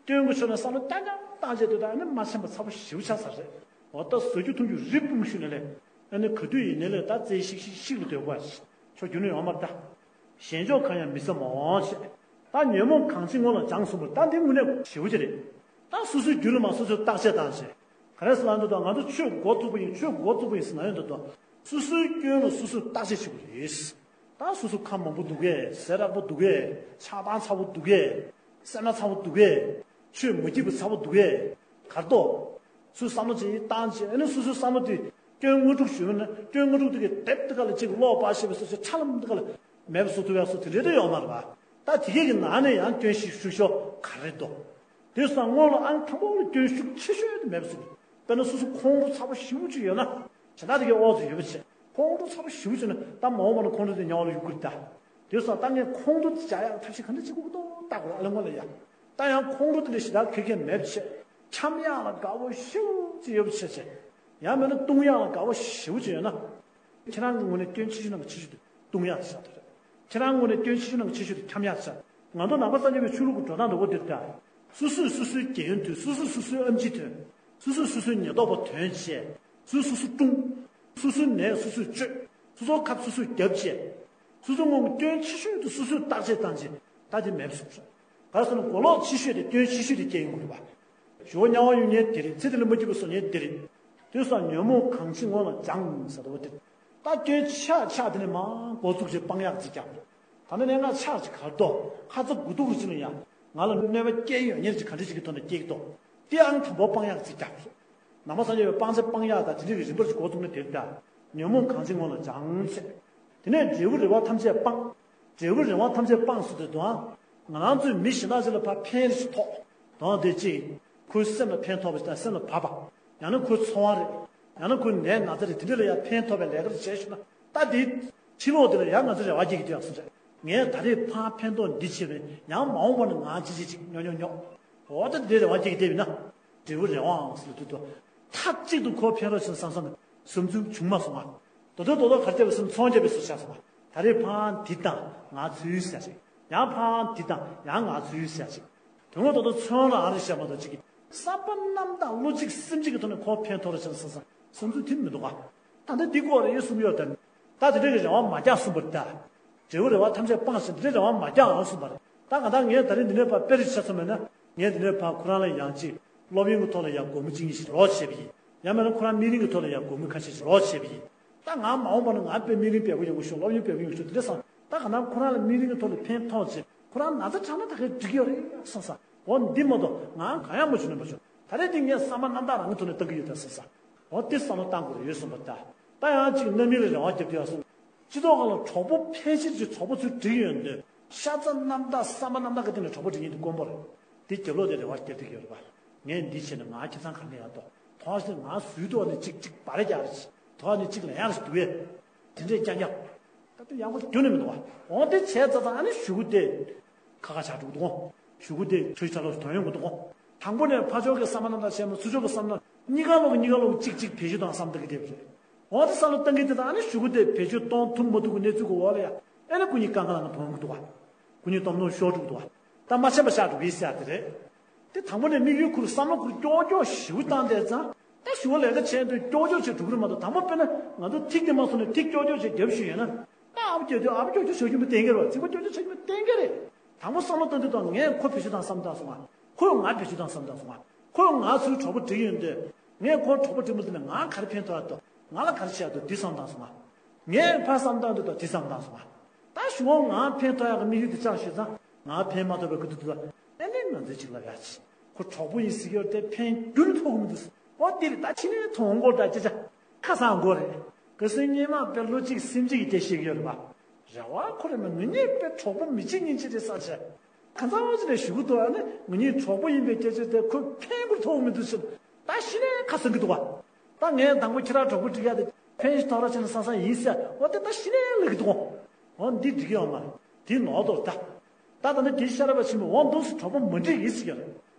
སྐྱོན་གྱི་ཕྱོགས་ནས་བསམ་བློ་རྐྱང་རྐྱང་བཏང་བྱས་དུས་ད་ཨ་ནི་མ་ཕྱིན་པ་ཚ་པོ་ཞེ་པོ་ཆགས་ཚར་རེད། འོ་ད་བཟོ་རྒྱུ་འཐུང་རྒྱུ་རིལ་སྤུངས་ཤུལ་ནས་ལས། ཨ་ནི་ག་དུས་ཡིན་ནའི་ལས་ད་རྩེ་ཤིག་ཤིག་ཤིག་ལ་སྡོད་དགོས་ཅིག་ཆོ་རྒྱུ་ནི་ཡོང་མ་རེད་ད། གཞན་ཕྱོགས་གང་ཡང་མི་བསམ་མོ་ཞེས། ད་ཉོན་མོངས་གང་ཕྱིན་ངོ་ལ་སྦྱངས་གསུངས་པ་ད་འདི་དངོས་གནས་ཞེ་པོ་ཅིག་རེད། ད་སོ་སོའི་རྒྱུད་ལ་མ་སོ་སོས་བརྟག་དཔྱད་བཏང་བྱས། ག་རེ་ཟེར་ལབ་འདུག་ད་ང་ཚོ་ཆོས་འགོ་བཙུགས་པ་ཡིན། ཆོས་འགོ་བཙུགས་པ་ཡིན་ཟེར་ན་ཡོང་འདུག་ད་སོ་སོའི་སྐྱོན་ལ་སོ་སོས་བརྟག་དཔྱད་བྱེད་དགོས་རེད། ད་སོ་སོ་ཁ་མང་པོ་འདུག་གས། ཟས་རགས་པོ་འདུག་གས། ཆགས་སྡང་ཚ་པོ་འདུག་གས། སེར་སྣ་ཚ་པོ་འདུག་གས། ཆོས་མ་སྐྱིད་པ་ཚ་པོ་འདུག་གས། གར་ཏོ། སོས་བསམ་བློ་ཅིག་བཏང་བྱས། ཨ་ནི་སོ་སོའི་བསམ་བློ་དེ་སྐྱོན་དངོས་གྲུབ་ཞུ་ན་སྐྱོན་དངོས་གྲུབ་དེ་གའི་དེབ་དེ་ག་ལ་ཅིག་ཀློག་པ་ཞེས་པའི་སོ་སོའི་ཁྲ་ལམ་དེ་ག་ལ་མེད་པ་བཟོ་ཐུབ་ཡག་སོ་དེ་འདྲའི་དེ་ཡོད་མ་རེད་པ། ད་དེ་གའི་གི་ནང་ནས་ཡང་སྐྱོན་ཞིག་ཞུ་ཤོག་ག་རེ་འདུག་དེ་སང་སྔོན་ལ་ཨང་དང་པོ་ལ་སྐྱོན་ཤུགས་ཆེ་ཤོས་དེ་མེད་པ་བཟོ་དགོས། དཔེར་ན་སོ་སོ་ཁོང་ཁྲོ་ཚ་པོ་ཞེ་པོ་ཅིག་ཡོད་ན། གཞན་དག་དེ་གའི་ཨོ་ཙི་ཡོད་པ་བྱས། ཁོང་ཁྲོ་ཚ་པོ་ཞེ་པོ་ཅིག་ཡོད་ན་ད་མ་འོངས་པ་ན་ཁོང་ཁྲོ་དེ་ཉམས་ལ་ཡོང་གི་རེད་ད། དེ་སང་ད་ངས་ཁོང་ཁྲོ་དེ་བཅག་ཡག་ཐབས་ཤེས་ག་འདྲ་བྱེད་དགོས་ཀྱི་འདུག་ལྟ་དགོས། ཨ་ལེ་སྔོན་ལ་ཡ། ད་ཡང་ཁོང་ཁྲོ་དེ་འདྲ་ཞེ་དྲག་ག་གེ་མེད་པ་བྱས། འཁྱམ་ཡག་ལ་དགའ་བོ་ཞེ་པོ་ཅིག་ཡོད་པ་བྱས་བྱས། ཡང་མིན་ན་བཏུང་ཡག་ལ་དགའ་བོ་ཞེ་པོ་ཅིག་ཡོད་ན། ཁྱེད་རང་གི་ངོས་ནས་སྐྱོན་ཆེ་ཤོས་ནང་གི་ཆེ་ཤོས་དེ་བཏུང་ཡག་དེ་ཆགས་འདུག་རེད། ཁྱེད་རང་ངོས་ནས་སྐྱོན་ཆེ་ཤོས་ནང་གི་ཆེ་ཤོས་དེ་འཁྱམ་ཡག་དེ་ཆགས། ང་ཚོ་ནང་པ་སངས་རྒྱས་པའི་ཆོས་ལུགས་ཀྱི་འགྲོ་སྟངས་འདྲ་བོ་འདིར་ལྟ། སོ་སོས་སོ་སོའི་རྒྱལ་ཡོན་ཐོས། སོ་སོས་སོ་སོའི་ཨེམ་ཆི་ཐོན། སོ་སོས་སོ་སོའི་ཉེན་རྟོག་པ་ཐོན་བྱས། སོ་སོས་སོ་སོ་བཀྲོངས། སོ་སོའི་ནད་སོ་སོས་བཅོས། སོ་སོའི་ཁབ་སོ་སོས་བརྒྱབ་བྱས། སོ་སོ་ངོ་སྐྱོན་ཆེ་ཤོས་དེ་སོ་སོས་བརྟག་དཔྱད་བཏང་བྱས། ད་དེ་མེད་པ་བཟོས་སོང་། ག་རེ་ཟེར་ན་གོ་ལོག་ཆེ་ཤོས་དེ་སྐྱོན་ཆེ་ཤོས་དེ་སྐྱེ་ཡོང་གི་རེད་པ། ཞུ་བ་དམྱལ་བ་གཡུལ་ཉེན་དེ་རེད། ཚེ་འདི་ལ་མ་སྐྱིད་པ་བཟོ་ཉེན་དེ་རེད། དེ་སང་ཉོན་མོངས་གང་ཕྱིན་ངོ་ལ་སྦྱངས་ཟེར་བ་དེ། ད་སྐྱོན་ཆགས་ཆགས་དེ་ནས་མར་འགོ་བཙུགས་བྱས་སྤང་ཡག་ཅིག་རྒྱབ། ད་ནི་གནད་འགག་ཆགས་ཅིག་གར་ལྟོ། ཁ་ཚ་དགོས་གཏུགས་རུ་ཕྱིན་ན་ཡང་ང་ལ་གནོད་པ་སྐྱེལ་ཡོང་ཉེན་ཅིག་ག་འདྲ་ཞིག་གི་ཐོག་ནས་སྐྱེལ་གི་འདུག་དེ་ཨང་དང་པོ་སྤང་ཡག་ཅིག་རྒྱབ། ནང་པ་སངས་རྒྱས་པའི་སྤང་བྱ་སྤང་ཡག་དང་དེ་འདྲ་གི་རིམ་པར་ཞིག་འགོ་བཙུགས་ནས་དེར་ལྟ། ཉོན་མོངས་གང་ཕྱིན་ངོ་ལ་སྦྱངས་བྱས། དེ་ནས་འབྲས་བུ་རེ་བ་ཐམས་ཅད་སྤངས། འབྲས་བུ་རེ་བ་ཐམས་ཅད་སྤངས་ཟེར་དུས་དང་། ང་རང་ཚོས་མི་གཞན་དག་ཅིག་ལ་ཕར་ཕན་རེ་ཞིག་ཐོགས་དང་། དེ་གཅིག་ཁོའི་སེམས་ལ་ཕན་ཐོགས་པ་ཞིག་དང་། སེམས་ལ་བབས་པ། ཡང་ན་ཁོའི་འཚོ་བ་རེད། ཡང་ན་ཁོའི་ནད་ན་ཚ་རེད། དེ་འདྲ་ལ་ཡང་ཕན་ཐོགས་པའི་ལས་ཀ་རེ་བྱས་ཤོག་ན། ད་དེའི་ཕྱི་ལོགས་དེ་ལ་ཡང་ང་ཚོས་རེ་བ་སྐྱེ་གི་འདུག་ཡག་སོང་ཟེར། ངས་ད་རེས་ཕར་ཕན་ཐོགས་འདི་བྱས་པས་ཡང་མ་འོངས་པ་ན་ང་ཅི་ཅི་ཅིག་ཉོ་ཉོ་ཉོ། འོ་ད་དེ་རེ་བ་སྐྱེ་གི་བསྡད་ཡོད་ན། འབྲས་བུ་རེ་བའང་ཟེར་ལ་དུས་དུ། མཐའ་གཅིག་ཏུ་ཁོ་ཕན་རོགས་བྱེད་བསམ་བསམ་བསམ་ཚུལ་བྱུང་མ་སོང་ང་། དོ་དོ་དོ་དོ་གར་བལྟས་པ་སོང་ཚོང་རྒྱག་པའི་བཟོ་ཆགས་སོང་ང་། ད་རེས་ཕར་འདི་དང་ང་ཚོའི་ཟེར་ཅིག་ཡང་ཕར་འདི་དང་ཡང་ང་ཚོའི་ཟེར་ཅིག་དོན་ངོ་ཐོག་ཏུ་ཚོང་ར་ཨ་རི་བཤད་མ་གཏོགས་ཅིག་གི་བསམ་པ་རྣམ་དག་བློ་གཅིག་སེམས་གཅིག་གི་ཐོག་ནས་ཁོ་ཕན་ཐོགས་རོགས་བྱེད་བསམ་བསམ་བསམ་ཚུལ་དེ་མི་འདུག་ག་ད་ལྟ་འདི་སྐོར་རེ་ཡོད་གསུངས་ཡོད་དམ། ད་དེ་འདྲའི་གི་རེ་བ་མ་རྒྱག་གསུངས་པ་རེད་ད། འབྲས་བུ་རེ་བ་ཐམས་ཅད་སྤངས་ཤིང་དེ་འདྲའི་རེ་བ་མ་རྒྱག་ཨང་གསུངས་པ་རེད། ད་གང་ལྟར་ངས་ད་རིང་འདི་ནས་ཕར་དཔེ་རེ་ཆ་ཚང་མེད་ན། ངས་འདི་ནས་ཕར་ཁོ་རང་ལ་ཡང་ཅིག་སློབ་ཡོན་གྱི་ཐོག་ལ་ཡང་སྒོར་མོ་གཅིག་གཉིས་ཤིག་རོགས་བྱས་པ་ཡིན། ཡང་མིན་ན་ཁོ་རང་དམིགས་རིམ་གྱི་ཐོག་ལ་ཡང་སྒོར་མོ་ཁ་ཤས་ཤིག་རོགས་བྱས་པ་ཡིན། ད་ང་མ་འོངས་པ་ན་ང་དཔེ་དམིགས་རིམ་འབེལ་པོ་ཡོང་གི་ཤོག་སློབ་ཡོན་འབེལ་པོ་ཡོང་གི་ཤོག་དེ་འདྲ་བསམ། ད་གང་ལྟར་ཁོ་རང་ལ་དམིགས་རིམ་གྱི་ཐོག་ལ་ཕན་ཐོགས་བྱས་ཁོ་རང་ན་ཚ་དྲག་ན་ད་གས་འགྲིག་གི་ཡོད་རེད་བསམ་ས། འོ་འདི་མ་གཏོགས་ང་གང་ཡང་མ་བྱུང་ན་མ་བྱུང་། ད་རེས་འདི་ངས་བསམ་པ་རྣམ་དག་རང་གི་ཐོག་ནས་བཏང་གི་ཡོད་ད་བསམ་ས། འོ་དེ་བསམ་བློ་བཏང་དགོས་རེད་ཡོད་གསུངས་པ་ད། ད་ཡང་གཅིག་རྣམ་སྨིན་ལ་རེ་བ་རྒྱབ་ཀྱི་ཡོད་གསུངས། སྤྱི་ཚོགས་ཁག་ལ་གྲོགས་པོ་ཕལ་ཆེར་གྱི་གྲོགས་པོ་ཚོས་བསྒྲིགས་ཡོད་འདོད། ཤ་ཚ་རྣམ་དག་བསམ་པ་རྣམ་དག་གི་སྟེང་ནས་གྲོགས་པོ་སྒྲིག་མཁན་དེ་དཀོན་པོ་རེད། དེ་རྒྱབ་ལོགས་དེ་རེ་བ་རྒྱབ་བསྡད་ཀྱི་ཡོད་རེད་པ། ངས་འདི་བྱས་ནས་ང་ཁྱེད་ཚང་ག་ནས་ཡར་ལྟོ། ཐོག་ཤི་ང་སུའི་ཐོག་ནས་གཅིག་གཅིག་བར་རྒྱག་རེད། ཐོག་ནས་གཅིག་ལ་ཡར་རེ་འདུག་ཡས། དེ་འདྲས་རྐྱང་རྐྱང་། ད་དེ་ཡག་པོ་རྒྱུན་ནས་མི་འདུག་བ། འོང་དེ་བྱས་ཙང་ཙང་ཨ་ནི་གཞུག་གུ་དེ། ཁ་ཁ་ཆགས་འགྲོ་གི་འདུག་གོ། གཞུག་གུ་དེ་ཁྲོས་ཆ་ལོ་དོན་ཡོང་གི་འདུག་གོ། དང་པོ་ནས་ཕར་ཕྱོགས་ཀྱི་བསམ་པ་རྣམ་དག་བྱས་མ་ཚུར་ཕྱོགས་ཀྱི་བསམ་པ་རྣམ་གཉིས་ཀ་ལོག་གཉིས་ཀ་ལོག་གཅིག་གཅིག་བེད་སྤྱོད་བཏང་བསམ་བཏང་གི་བསྡད་པ་རེད། འོ་དེ་བསམ་བློ་བཏང་གི་དེ་དང་ཨ་ནི་གཞུག་གུ་དེ་བེད་སྤྱོད་གཏོང་ཐུབ་མ་ཐུབ་ཀྱི་གནས་ཚུལ་གྱི་འོག་ལ་ཡ། ཨེ་ནི་སྐུ་ཉིད་དཀའ་ངལ་ལ་ཐོན་གི་འདུག་བ། སྐུ་ཉིད་སྟོབས་ནོར་ཤོར་འགྲོ་གི་འདུག་བ། ད་མ་ཕྱིན་པ་བཞག་འགྲོ་གི་ཟེར་ཡ་དེ་རེད། དེ་དང་པོ་ནས་དམིགས་ཡུལ་ཁུར་བསམ་བློ་ཁུར་ཀྱོག་ཀྱོག་ཞེ་པོ་བཏང་བསྡད་ཙང་། ད་ཞུ་བ་ལས་ཀ་བྱས་དུས་ཀྱོག་ཀྱོག་བྱས་འགྲོ་གི་རེད་མ་གཏོགས། དང་པོ་དཔེར་ན་ང་ཚོ་ཐིག་དེ་མ་སོང་ནས་ཐིག་ཀྱོག་ཀྱོག་བྱས་རྒྱབ་ཞུས་ཡོད་ན། ད་ཨ་བ་ཀྱོག་ཀྱོག་ཨ་བ་ཀྱོག་ཀྱོག་བྱ་རྒྱུ་མི་གཏན་འཁེལ་རེད་བ། ཚིག་པ་ཀྱོག་ཀྱོག་བྱ་རྒྱུ་མི་གཏན་འཁེལ་རེད། དང་པོ་བསམ་བློ་བཏང་དུས་དང་ངས་ཁོ་བེད་སྤྱོད་བཏང་བསམ་བཏང་སོང་ང་། ཁོས་ང་བེད་སྤྱོད་བཏང་བསམ་བཏང་སོང་ང་། ཁོས་ང་ཚོའི་གྲོགས་པོ་བསྒྲིགས་ཡོད་འདོད། ངས་ཁོ་གྲོགས་པོ་བསྒྲིགས་མ་ཐུབ་ནས་ང་ག་རེ་ཕན་ཐོགས་ཡ་འདུག་ང་ལ་ག་རེ་བྱེད་ཡ་འདུག་འདི་བསམ་བཏང་སོང་ང་། ངས་ཕར་བསམ་བཏང་དུས་དང་འདི་བསམ་བཏང་སོང་ང་། ད་གཞུག་གུ་ང་ཕན་ཐོགས་ཡག་གི་དམིགས་ཡུལ་དེ་བཅངས་ཞུས་ཙང་ང་ཕན་མ་ཐོགས་པའི་ཁུ་ཐུག་ཐུག་ལ་ཨེ་ནས་ང་ཚོས་ཅིག་ལབ་ཡག་ཅིག་ཁོ་གྲོགས་པོ་ཡིན་ཟེར་གྱི་ཡོད་དེ་ཕན་རྒྱུན་ཐོགས་གི་མི་འདུག་འོ་དེ་རེད། ད་ཕྱི་ནས་མཐོང་སྐོར་དང་ཅི་ཆ་ཁ་སང་སྐོར་རེད། ག་སོའི་སྔོན་མ་དཔེ་བློ་གཅིག་སེམས་གཅིག་གིས་དེ་བཤད་ཀྱི་ཡོད་རེད་པ། རེ་བ་ཁོ་རེ་མ་ངེད་གཉིས་དཔེ་གྲོགས་པོ་མི་གཅིག་གཉིས་གཅིག་རེད་ས་ཆ། ཁ་སང་བ་ཅི་ནས་ཞུ་གི་འདུག་ཨ་ནི་ངེད་གཉིས་གྲོགས་པོ་ཡིན་པའི་སྐད་ཆ་དེ་ཁོས་ཕན་པར་ཐོགས་མི་འདུག་ཟེར། ད་གཞི་ནས་ཁ་སང་གི་འདུག་བ། ད་ངས་དང་པོ་ཁྱེད་རང་གྲོགས་པོ་སྒྲིག་ཡ་དེ་ཕན་ཞིག་ཐོགས་ར་ཆེ་ན་བསམ་བསམ་ཡིན་ཟེར། འོ་དེ་ད་གཞི་ནས་ལབ་གི་འདུག་འོ་འདི་འགྲིག་གི་ཡོད་མ་རེད། དེ་ནོར་དོར་ད། ད་ད་ནི་དེ་ཤ་ར་བ་ཆེན་པོ་འོང་འདུག་སུ་གྲོགས་པོ་མ་འགྲིག་ཡིན་ཟེར་གྱི་རེད།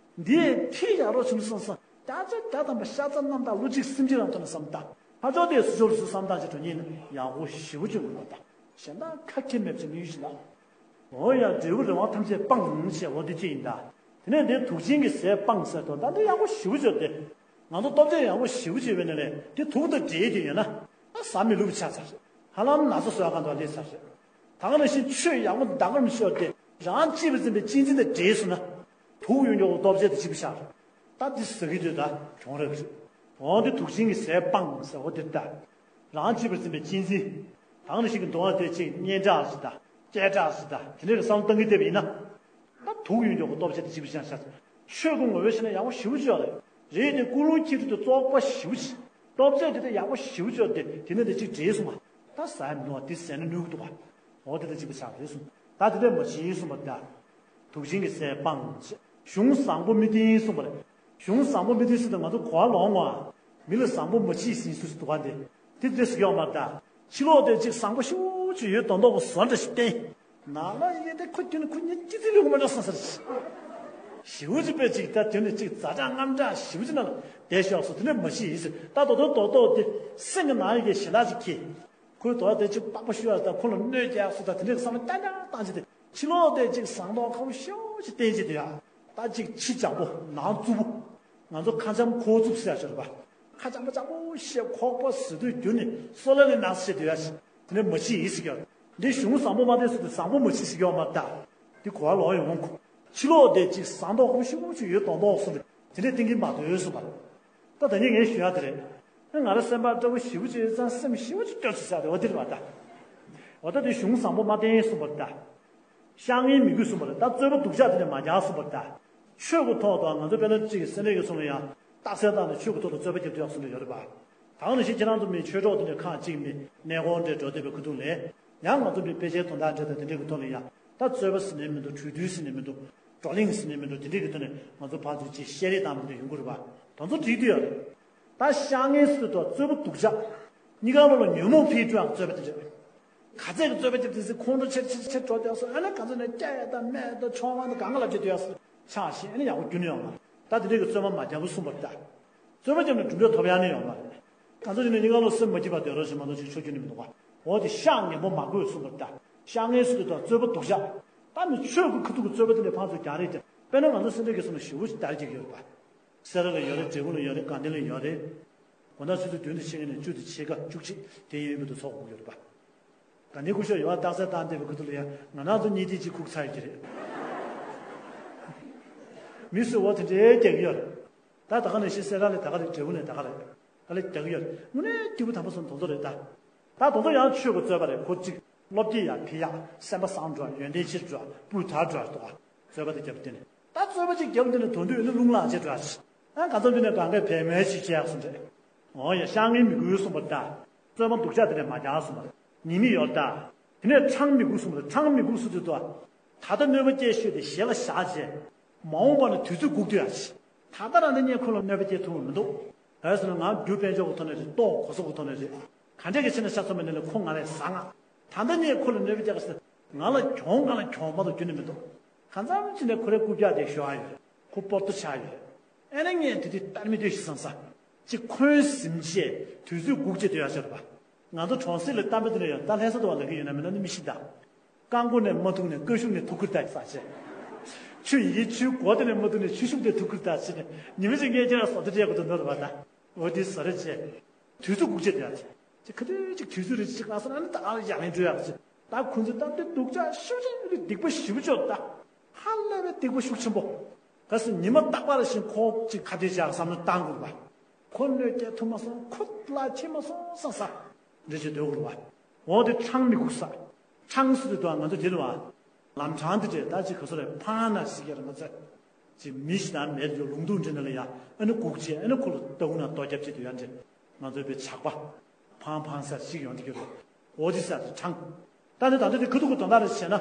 འདི་ཐིག་ཡག་རོགས་ཆེན་པོ་སོང་སོང་། བརྒྱ་ཆ་བརྒྱ་ཐམ་པ་ཤ་ཚ་རྣམ་དག་བློ་གཅིག་སེམས་གཅིག་རང་ཐོག་ནས་བསམ་བཏང་། ཕར་ཕྱོགས་དེ་སུ་ཕྱོགས་སུ་བསམ་བཏང་ཅིག་འགྲོ་ཉིན་ཡག་པོ་ཞེ་པོ་བྱུང་འདུག་ད། གཞན་དག་ཁ་ཁྱེར་མེད་ཅིག་མི་ཡུལ་ཞིག་ལ། འོ་ཡ་འབྲས་བུ་རེ་བ་ཐམས་ཅད་སྤངས་ཞེས་འོ་འདི་ཅི་ཡིན་ད། དེ་ནས་འདི་དུག་ཅན་གྱི་ཟས་སྤངས་ཟེར་དོ་ད་འདི་ཡག་པོ་ཞེ་པོ་བྱོས་ཏེ། ང་ཚོ་ལྟོ་ཆས་ཡག་པོ་ཞེ་པོ་བྱས་པའི་ནང་ནས་དེ་དུག་དང་འདྲེས་ཏེ་ཡོད་ན། ཨ་ཟ་མི་ལུག་པ་ཆགས་ཚར་རེད། ཧ་ལམ་ན་ཚ་བཟོ་ཡག་གང་དུ་སླེབས་ཚར་རེད། ད་ག་ནང་བཞིན་ཆོས་ཡག་པོ་འདང་གར་མི་ཤོར་ཏེ། རང་གཅེས་པར་འཛིན་པའི་གཅེས་འཛིན་དང་འདྲེས་སོང་ན། དུག་ཡོང་རྒྱུ་ལྟོ་ཆས་དང་གཅིག་པ་ཆགས་རེད། ད་འདི་ཟ་གི་འདོད་ད་གྱོང་རེད་རེད། འོ་འདི་དུག་ཅན་གྱི་ཟས་སྤངས་ཟེར་འོ་འདིར་ལྟ། རང་གཅེས་པར་འཛིན་པའི་གཅེས་འཛིན། ད་ག་ནང་བཞིན་གྱི་འདུག་པ་དེ་གཅིག་སྙན་གྲགས་ཟེར་ད། སྐད་གྲགས་ཟེར་ད། དེ་འདྲའི་བསམ་བློ་བཏང་གི་བསྡད་པ་ཡིན་ན། ད་དུག་ཡོང་རྒྱུ་ལྟོ་ཆས་དང་གཅིག་པ་ཆགས་ཤག་ཆོས་ཀྱི་ངོ་བོ་ཤེས་ན་ཡག་པོ་ཞེ་པོ་ཅིག་ཡོད་རེད། རེད་དེ་ཀུན་སློང་ཁྱད་དུ་བཙོག་པ་ཞེ་པོ་ཅིག་ལྟོ་ཆས་དེ་དག་ཡག་པོ་ཞེ་པོ་ཅིག་ཡོད་དེ་དེ་ནས་དེ་གཅིག་འདྲེས་སོང་བ། ད་ཟ་ཡ་མི་འདུག་བ་དེ་ཟས་ན་གནོད་ཀྱི་འདུག་བ། འོ་དེ་དང་གཅིག་པ་ཆགས་རེད་གསུངས། ད་དེ་འདྲ་མ་བྱེད་གསུངས་པ་ད། དུག་ཅན་གྱི་ཟས་སྤངས་ཞེས། གཞུང་བཟང་པོ་མི་བསྟེན་གསུངས་པ་རེད། གཞུང་བཟང་པོ་མི་བསྟེན་ཟེར་དུས་ང་ཚོ་གོ་བ་ལོང་བ། མི་ལ་བཟང་པོ་མ་བྱེད་ཟེར་སུ་ཞིག་འདུག་ག་འདི། དེ་འདྲ་ཟེར་གྱི་ཡོད་མ་རེད་ད། ཕྱི་ལོགས་དེ་གཅིག་བཟང་པོ་ཞེ་པོ་ཅིག་ཡོད་མདོག་མདོག་གི་བཟོ་འདྲ་ཞིག་བསྟན། ནང་ལ་ཡིན་དེ་ཁོ་ཁྱོད་ནི་ཁོ་གཉིས་སྐྱིད་ཚིག་ལས་མ་འདྲ་སོང་ཟེར། ཞེ་པོ་ཅིག་དཔེ་ཅིག་ད་དེ་ནི་གཅིག་ཛ་དྲག་རྔམ་དྲག་ཞེ་པོ་ཅིག་ནང་ལ་བསྡད་ཤག་སོ་དེ་འདྲ་མ་བྱེད་ཟེར། ད་རྡོག་རྡོག་རྡོག་རྡོག་དེ་སེམས་ཀྱི་ནང་ཡི་གེ་ཞེ་དྲག་ཅིག་ཁྱེར། ཁོའི་དོ་དེ་གཅིག་པགས་པ་བཤུ་ཡ་དང་ཁོ་ལ་གནོད་རྒྱག་སོ་དང་དེ་འདྲའི་བསམ་བློ་རྐྱང་རྐྱང་བཏང་བྱས་ཏེ་ཕྱི་ལོགས་དེ་གཅིག་བཟང་མདོག་ཁ་པོ་ཞེ་པོ་ཅིག་བསྟན་བྱས་ཏེ་ཡ། ད་གཅིག་ཕྱི་འཇམ་པོ་ནང་རྩུབ་པོ། ང་ཚོ་ཁ་འཇམ་ཁོག་རྩུབ་ཟེར་ཡ་ཅིག་ཡོད་རེད་པ། ཁ་འཇམ་པོ་འཇམ་པོ་བཤད་ཁོག་པ་ཟེར་དུས་རྒྱུ་ནི་སོ་ལ་ལས་ནག་ཟེར་དེ་ཡ་ཞིག་དེ་འདྲ་མ་བྱེད་ཡིན་ཟེར་གྱི་ཡོད། འདི་གཞུང་བཟང་པོ་མ་བསྟེན་ཟེར་དུས་བཟང་པོ་མ་བྱེད་ཟེར་གྱི་ཡོད་མ་རེད་ད། འདི་གོ་བ་ལོག་ཡོང་གི། ཕྱི་ལོགས་དེ་གཅིག་བཟང་མདོག་ཁ་པོ་ཞེ་པོ་ཅིག་ཡོད་མདོག་མདོག་གསུངས་ཏེ་དེ་འདྲ་བསྟན་གྱི་མ་འདུག་གསུངས་པ་རེད། ད་ད་ནི་ངས་ཞུ་ཡ་དེ་རེད། ང་རང་སེམས་པ་སྐྲག་པོ་ཞེ་པོ་ཅིག་ཡོད་ཙང་སེམས་ཞེ་པོ་ཅིག་སྐྱོ་ཅིག་ཟེར་ཏེ་འོ་དེ་རེད་པ་ད། འོ་ད་དེ་གཞུང་བཟང་པོ་མ་བསྟེན་གསུངས་པ་རེད་ད། ཤ་ངན་མི་དགོས་གསུངས་པ་རེད་ད། རྩོད་པ་སྡུག་ཅག་དེ་ནས་མ་རྒྱག་གསུངས་པ་རེད་ད། ཆོས་ཀྱི་ཐོག་ཏུ་ང་ཚོ་དཔེར་ན་གཅིག་སེ་འབྲས་ཀྱི་ཚོགས་ལ་ཡང་རྟགས་གསལ་བཏང་ནས་ཆོས་ཀྱི་ཐོག་ཏུ་རྩོད་པ་རྒྱབ་ཐུབ་ཡག་གསུངས་ནས་ཡོད་རེད་པ། ད་ག་ནང་བཞིན་ཁྱེད་རང་ཚོ་མི་ཆོས་གྲོགས་དེ་འདྲ་ཁག་ཅིག་མི་གནས་སྐོར་འདྲ་འགྲོ་བསྡད་པའི་ཁ་ཐུག་ལས། ཡང་ང་ཚོ་མི་དཔེ་ཆའི་དོན་དག་འདྲ་དང་དེ་འདྲའི་གི་ཐོག་ལ་ཡང་ད་རྩོད་པ་ཟེར་ནས་མི་འདུག་གྲོས་བསྡུར་ཟེར་ནས་མི་འདུག་བགྲོ་གླེང་ཟེར་ནས་མི་འདུག་དེ་འདྲའི་གི་ཐོག་ནས་ང་ཚོ་ཕར་ཚུར་ཅིག་བཤད་རེས་བཏང་མི་འདུག་ཡོང་གི་རེད་པ། དེ་ཚོ་འགྲིག་འདུག་ཡ་རེད། ད་ཤ་ངན་ཟེར་དུས་རྩོད་པ་སྡུག་ཅག་གཉིས་ཀ་བར་ལ་ཉོན་མོངས་འཕེལ་འགྲོ་ཡག་རྩོད་པ་དེ་འདྲ། ག་ཚད་ཀྱི་རྩོད་པ་རྒྱབ་དུས་ཁོང་ཁྲོ་ཆེར་ཆེར་ཆེར་འགྲོ་བསྡད་སོང་། ཨ་ནི་ག་ཚོད་ནས་སྐྱ་ཡ་དང་སྨད་དང་ཆོག་དབང་དང་གང་ག་ལ་བྲིས་སྡོད་ཡ་སོང་ཆགས་ཤིང་ཨ་ནི་ཡག་པོ་རྒྱུ་ནི་ཡོང་མ་རེད། ད་དེ་འདྲའི་གི་རྩོད་པ་མ་རྒྱག་པོ་གསུངས་པ་རེད་ད། རྩོད་པ་རྒྱབ་ནས་གྲུབ་འབྲས་ཐོབ་ཡ་ནི་ཡོང་མ་རེད། ག་ཚོད་ཅིག་ནས་གཉིས་ཀ་ལོ་སེམས་མ་སྐྱིད་པ་སྡོད་རོགས་ཞེས་མ་གཏོགས་ཅིག་ཆོག་རྒྱུ་ནི་མི་འདུག་པ། འོ་དེ་ཤ་ངན་པོ་མ་དགོས་གསུངས་པ་རེད་ད། ཤ་ངན་ཟེར་དུས་ད་རྩོད་པ་སྡུག་ཅག་ད་ནི་ཆོས་ཀྱི་ཁ་ཐུག་གི་རྩོད་པ་དེ་ནས་ཕར་ཚུར་རྒྱག་རེས་ཀྱང་དཔེར་ན་ང་ཚོ་སེ་འབྲས་ཀྱི་སོང་ན་ཞེ་པོ་ཞིག་དར་རྒྱག་གི་ཡོད་རེད་པ། སེ་ར་ལ་ཡོད་རེད། འབྲས་སྤུངས་ལ་ཡོད་རེད། དགའ་ལྡན་ལ་ཡོད་རེད། དགོང་དག་ཆུ་ཚོད་བདུན་དང་ཕྱེད་ཀ་ནས་བཅུ་དང་ཕྱེད་ཀ་བཅུ་གཅིག་དེ་ཡིན་ཡོད་མི་འདུག་ཚོགས་དགོས་ཀྱི་ཡོད་རེད་པ། དགའ་ལྡན་སྐུ་ཞབས་ཡོད་རྟགས་གསལ་བཏང་བསྡད་པའི་ཁ་ཐུག་ལ་ཡང་ང་རང་ཚོ་གཉིས་དེ་གཅིག་ཁུག་ཚར་ཡོད་ཀྱི་རེད། མི་སུ་འོ་དེ་འདྲའི་རྒྱག་གི་ཡོད་རེད། ད་ད་ག་ནས་ཤི་སེ་ར་ལས་ད་ག་རེད། འབྲས་སྤུངས་ལས་ད་ག་རེད། ད་ལས་རྒྱག་གི་ཡོད་རེད། དངོས་གནས་སྐྱིད་པོ་དམ་པ་སོང་དོ་ཚོ་རེད་ད། ད་དོ་ཚོ་ཡང་ཆོས་ཀྱི་རྩོད་པ་རེད། ཁོ་གཅིག་སློབ་སྐྱེ་ཡག་ཕི་ཡག་སེམས་པ་བཟང་འགྲོ་ཡོན་ཏན་ཆེར་འགྲོ་སྤུས་དག་འགྲོ་འདུག་ག་རྩོད་པ་དེ་རྒྱབ་དེ་ནས་ད་རྩོད་པ་གཅིག་རྒྱབ་དེ་ནས་དོན་དུ་ཡོད་ན་རླུང་ལངས་བྱེད་འགྲོ་ཨ། གང་འཚམ་དེ་ནས་གང་གས་བལ་མོལ་ཞིག་བྱས་ཡག་སོང་རེད། འོ་ཡ་ཤ་ངན་མི་དགོས་གསུངས་པ་རེད་ད། རྩོད་པ་སྡུག་ཅག་དེ་ནས་མ་རྒྱག་གསུངས་པ་རེད། ཉེས་དམིགས་ཡོད་རེད་ད། དེ་ནས་ཁྲང་མི་དགོས་གསུངས་པ་རེད། ཁྲང་མི་དགོས་གསུངས་དུས་དོ། ད་ལྟ་གནོད་པ་སྐྱེལ་ཤོས་དེ་ཞེ་ལ་བཞག་བྱས། མ་འོངས་པ་ན་དུས་ཚོད་སྒུག་སྡོད་ཡ་ཆེ། ད་ལྟ་རང་ད་ངས་ཁོ་ལ་གནོད་པ་སྐྱེལ་ཐུབ་པ་མི་འདུག་ག་རེ་ཟེར་ན་ང་རྒྱུ་དཔལ་འབྱོར་གྱི་ཐོག་ནས་རེད། ལྟོ་གོ་ས་གི་ཐོག་ནས་རེད། ག་འདྲས་ཀྱི་ཕྱིན་ན་ཆ་ཚང་མ་ནས་ལས་ཁོ་ང་ལས་བཟང་ང་། ད་ལྟ་ངས་ཁོ་ལ་གནོད་པ་རྒྱག་ཟེར་ན་ང་ལ་གྱོང་ང་ལ་གྱོང་མ་གཏོགས་རྒྱུ་ནི་མི་འདུག་གང་འཚམ་ཕྱིན་ནས་ཁོ་རའི་རྐུབ་བཀྱག་དེ་ཤོར་ཡ་ཡོད་རེད། ཁོ་སྤོར་ཏོ་ཆགས་ཡོད་རེད། ཨེ་ན་ངས་དེ་དུས་ལྟར་མི་སྡོད་ཤི་སང་ས། ཅིག་འཁོན་ཟིན་བྱས་དུས་ཚོད་སྒུག་བྱས་སྡོད་ཡ་ཆེ་རེད་པ། ང་ཚོ་གྲོང་གསེབ་ལ་གཏམ་དཔེ་དེ་འདྲ་ཡོད། ད་ལྷ་ས་དུ་བ་ལ་གི་ཡོད་ན་མིན་ན་ནི་མི་ཤི་ད། རྐང་མགོ་ནས་མ་ཐུག་ནས་ཀ་ཤུག་ནས་ཐུག་ཁུར་ད་ས་ཆེ། ཆུ་ཡི་ཆུ་མགོ་དེ་ནས་མ་ཐུག་ནས་ཆུ་ཤུགས་དེ་ཐུག་ཁུར་ད་ཆེ་ནས་ཉི་མ་ཅིག་ངས་ཁྱེད་རང་བཟོ་ལྟ་སྤྲད་དགོས་དོན་དོ་རེད་པ་ད། འོ་དེ་བཟོ་རེད་ཆེ། དུས་ཚོད་སྒུག་བྱས་དེ་ཡ་ཆེ། ཅིག་ག་དུས་ཅིག་དུས་ཚོད་རེ་ཅིག་ལ་སོང་ན་ནི་ད་ག་ལ་ཡག་ལན་འགྲོ་ཡག་ཅིག་ད་ཁོང་ཚོས་ད་འདི་སྡུག་ཅག་ཤུགས་ཆེན་རེད། སྡིག་པ་ཞེ་པོ་ཅིག་ད། ཧ་ལས་པའི་སྡིག་པ་ཤུགས་ཆེན་པོ། ག་སྲིད་ཉི་མ་རྟག་པར་བཞིན་ཁོ་ཅིག་ཁ་གཏད་བཅག་བསམ་བློ་བཏང་དགོས་པ། ཁོ་གནོད་སྐྱེལ་ཐུབ་མ་སོང་། ཁོ་ལ་ཁྱེར་མ་སོང་བསམ་ས། འདྲི་བྱེད་སྡོད་དགོས་པ། འོ་དེ་ཁྲང་མི་སྒུག་ས། ཁྲང་ཟེར་དུས་ང་ཚོ་དེ་ལ་བ། ལམ་འཕྲང་དེ་འདྲས་ད་ཅིག་ག་སོ་རེ་ཕང་ན་ཞིག་ཡར་མ་ཚད། ཅིག་མི་ཞིག་དང་མེད་དུ་ལུང་དུ་འདྲེ་ན་ལ་ཡ་ཨ་ནི་སྒུག་བྱས་ཨ་ནི་ཁོ་ལ་ལྟ་བུ་ན་ལྟོ་རྒྱབ་བྱེད་དུ་ཡ་འདྲེ། ང་ཚོའི་པའི་ཇག་པ། ཕང་ཕང་ས་ཞིག་ཡོང་གི་ཡོད་རེད། འོ་དེ་ས་དེ་ཁྲང་། ད་ནི་ད་ལྟ་དེ་ཁ་ཐུག་གི་དོན་དག་རེ་བྱས་ན།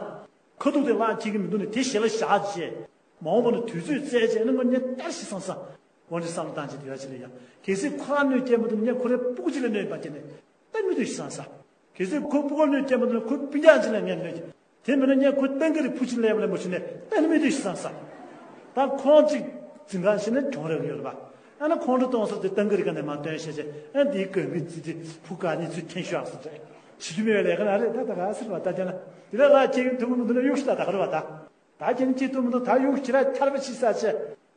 ཁ་ཐུག་དེ་བརླག་འཁྱེར་གི་མི་འདུག་ནས་དེ་ཞེ་ལ་བཞག་བྱས། མ་འོངས་པ་ན་དུས་ཚོད་བཙལ་བྱས་ཨ་ནི་དངོས་གནས་ལྟར་ཞིག་སང་ས། འོ་འདི་བསམ་བློ་བཏང་བྱེད་དུ་ཡ་ཅི་ལ་ཡ། གལ་སྲིད་ཁོ་རང་གནོད་སྐྱེལ་མི་འདུག་ངས་ཁོ་རའི་སྤུ་གུ་ཅིག་ལ་གནོད་པ་བྱས་ནས་ད་མི་འདུག་ཞིག་སང་ས། གལ་སྲིད་ཁོ་སྤུ་གུ་གནོད་སྐྱེལ་མི་འདུག་ན་ཁོའི་སྤུན་ཀྱག་ཅིག་ལ་ངས་གནོད་ཀྱི། དེ་མིན་ན་ངས་ཁོ་ཏང་གི་རི་ཕུ་ཆིན་ལེབ་ལེ་མོ་ཆིན་ནས་ཏན་མི་དུ་ཤི་སང་ས། ད་ཁོང་ཅིག་འཛིན་གང་ཤི་ནས་གྱོང་རེ་ཡོད་རེད་པ། ཨ་ན་ཁོང་ཁྲོ་གཏོང་ས་དེ་ཏང་གི་རི་ག་ནས་མ་སྟོན་ཤེས་ཆེ། ཨ་འདིའི་གོན་མི་ཙི་ཙི་ཕུ་ག་ནི་ཚུལ་འཐེན་ཤོག་སི་ཏྲེ། ཞི་དུ་མེད་པའི་ལས་ཀ་ན་རེད། ད་ད་ག་ཟེར་བ་ད་ཅན་ལ། དེ་ལ་ལ་ཁྱེད་ཡུག་ཐུག་མི་འདུག་ན་ཡུག་ཤི་ད་ད་ག་རེད་བ་ད། ད་ཁྱེད་ནི་ཅི་ཐུག་མི་འདུག་ད་ཡུག་ཁྱེད་ར་ཐར་པ་ཆི་ས་ཆེ།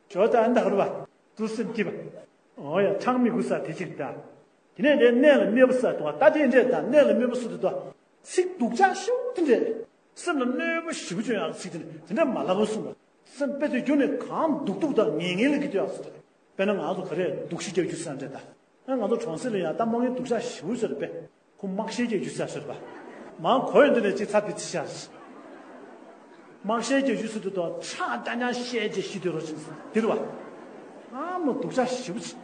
ཇོ་ད་ཨ་ན་ད་ག་རེད་བ། དུ་སེམས་སྐྱིད་པ། འོ་ཡ་ཆང་མི་དགོས་ས་དེ་ཅིག་ད། དེ་ནས་དེ་གནས་ལ་མེད་པ་ས་དུ་བ་ད་དེ་འདྲས་ད་གནས་ལ་མེད་པ་སུ་དུ་དུ། ཚིག་སྡུག་ཅག་ཤོས་དེ་འདྲས། སེམས་ལ་གནོད་པ་ཞེ་པོ་ཅིག་ཡོང་ཡག་ཚིག་དེ་འདྲས་དེ་འདྲས་མ་ལབ་པ་གསུངས་པ། སེམས་དཔེ་དེ་རྒྱུ་ནི་གང་སྡུག་སྡུག་དང་ངན་ངན་ལ་གི་དུ་ཡག་ཟེར། དཔེར་ན་ང་ཚོ་ག་རེ་སྡུག་ཤི་རྒྱག་རྒྱུ་ས་འདྲས་ད། ཨ་ང་ཚོ་གྲོང་གསེབ་ལ་ཡང་ད་དམག་ངན་སྡུག་ཅག་ཞེ་པོ་ཟེར་པས། ཁོ་དམག་ཤེད་རྒྱག་རྒྱུ་ས་ཟེར་བ། མང་གོ་ཡོད་འདི་ནས་ཅིག་ཚ་བི་ཚི་ཤར། དམག་ཤེད་རྒྱག་རྒྱུ་ཟེར་དུས་དོ་ཁྲག་རྐྱང་རྐྱང་བཤད་རྗེས་ཤི་དུས་རོ་ཅིག་འདིར་བ། ཨ་མ་སྡུག་ཅག་ཞེ་པོ་ཅིག་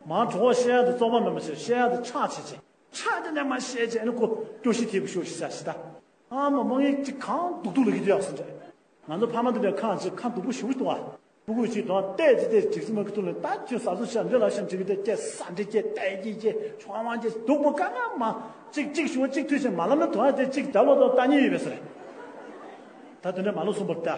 མང་གྲོགས་བཤད་ཡ་དེ་བཙོག་པ་མེད་མ་ཤེས་བཤད་ཡ་དེ་ཁྲག་ཆེ་ཆེ། ཁྲག་དེ་ནས་མ་བཤད་ཆེ་ཨ་ནི་ཁོ་སྐྱོ་ཤི་ཐེབས་ཤོག་ཤི་ས་ཤི་ད། ཨ་མ་མང་ཡིག་ཅིག་གང་སྡུག་སྡུག་ལ་གི་དུ་ཡག་སོང་ཅེ། ང་ཚོ་ཕ་མ་འདི་འདྲའི་ཁང་ཅིག་ཁང་སྡུག་པོ་ཞེ་པོ་འདུག་བ། ཕྲུ་གུ་ཅིག་དང་བལྟས་ཅི་བལྟས་འགྲིག་སི་མ་གི་ཐུག་ལ་ད་ཁྱོད་ཟ་ཟུ་ཤ་འདྲེ་ལ་ཤ་འགྲིག་གི་དེ་སྐྱེ་ས་འདྲེ་སྐྱེ་བལྟས་ཀྱི་སྐྱེ་ཆོག་མང་སྐྱེ་སྡུག་པོ་དཀའ་ངལ་མ་གཅིག་གཅིག་ཞུ་བ་གཅིག་ཐུས་ཤིང་མ་ལབ་ན་དོན་དེ་གཅིག་ད་ལོ་དང་ལྟ་ཉེ་ཡོད་པས་ཟེར། ད་དེ་འདྲ་མ་ལོ་གསུངས་པར་ལྟ།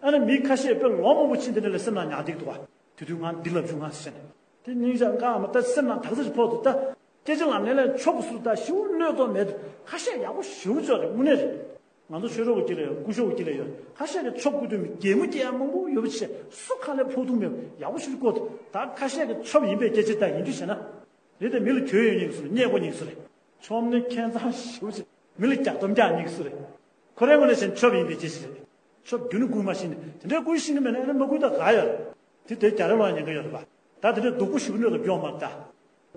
ཨ་ནི་མི་ཁ་ཤས་དཔེ་ལོ་མང་པོ་ཕྱིན་དེ་འདྲ་ལ་སེམས་ནང་ཉག་སྡིག་འདུག་བ། དེ་དུས་ང་འདི་ལབ་བྱུང་ང་ཟེར་ནས། དེ་སྙིང་རྗེ་འགའ་མ་ད་སེམས་ནང་དག་ས་ཞིག་ཕོག་འདུག་ད། སྐད་ཆ་ལམ་ནས་ལན་ཆོག་གི་ཟུར་ད་ཞིའུ་གནོད་དོ་མེད་དུ་ཁ་ཤས་ཡག་པོ་ཞིའུ་ཅོག་རེད་དངོས་གནས་རེད། ང་ཚོ་ཆོས་གྲོགས་ཀྱི་ལ་ཡོད་སྐུ་ཞབས་ཀྱི་ལ་ཡོད་ཁ་ཤས་ཀྱི་ཆོབ་སྐུ་དུས་མི་རྒྱལ་མོ་རྒྱལ་ཡ་མང་པོ་ཡོད་པ་ཆེ་སུ་ཁ་ལས་ཕོག་ཐུག་མེད་ཡག་པོ་ཞིག་བཀོད་ད་ཁ་ཤས་ཀྱི་ཆོབ་ཡིན་པའི་སྐད་ཆ་ད་ཡིན་དུས་བྱས་ན། རེད་དེ་མི་ལ་གྱོད་ཡོད་ཉིག་སུ་རེད་སྙད་པོ་ཉིག་སུ་རེད། ཆོབ་ནི་ཁྱད་མཚར་ཞིའུ་ཆེ་མི་ལ་རྒྱག་སྡོམ་རྒྱག་ཉིག་སུ་རེད། ཁོ་རའི་ངོས་ནས་བྱས་ཆོབ་ཡིན་པའི་སྐད་ཆ་རེད། ཆོབ་རྒྱུ་ནི་སྐུ་མ་ཤེས་ནི་དེ་འདྲའི་སྐུ་ཤེས་ནི་མེད་ན་ཨ་ནི་མ་སྐུ་ད་ག་ཡོད་རེད། དེ་དེ་རྒྱ་རེ་ལོ་ཡ་ཉན་གི་ཡོད་རེད་པ། ད་དེ་འདྲའི་སྡུག་པོ་ཞིག་གནོད་ལ་སྐྱོ་མ་ད།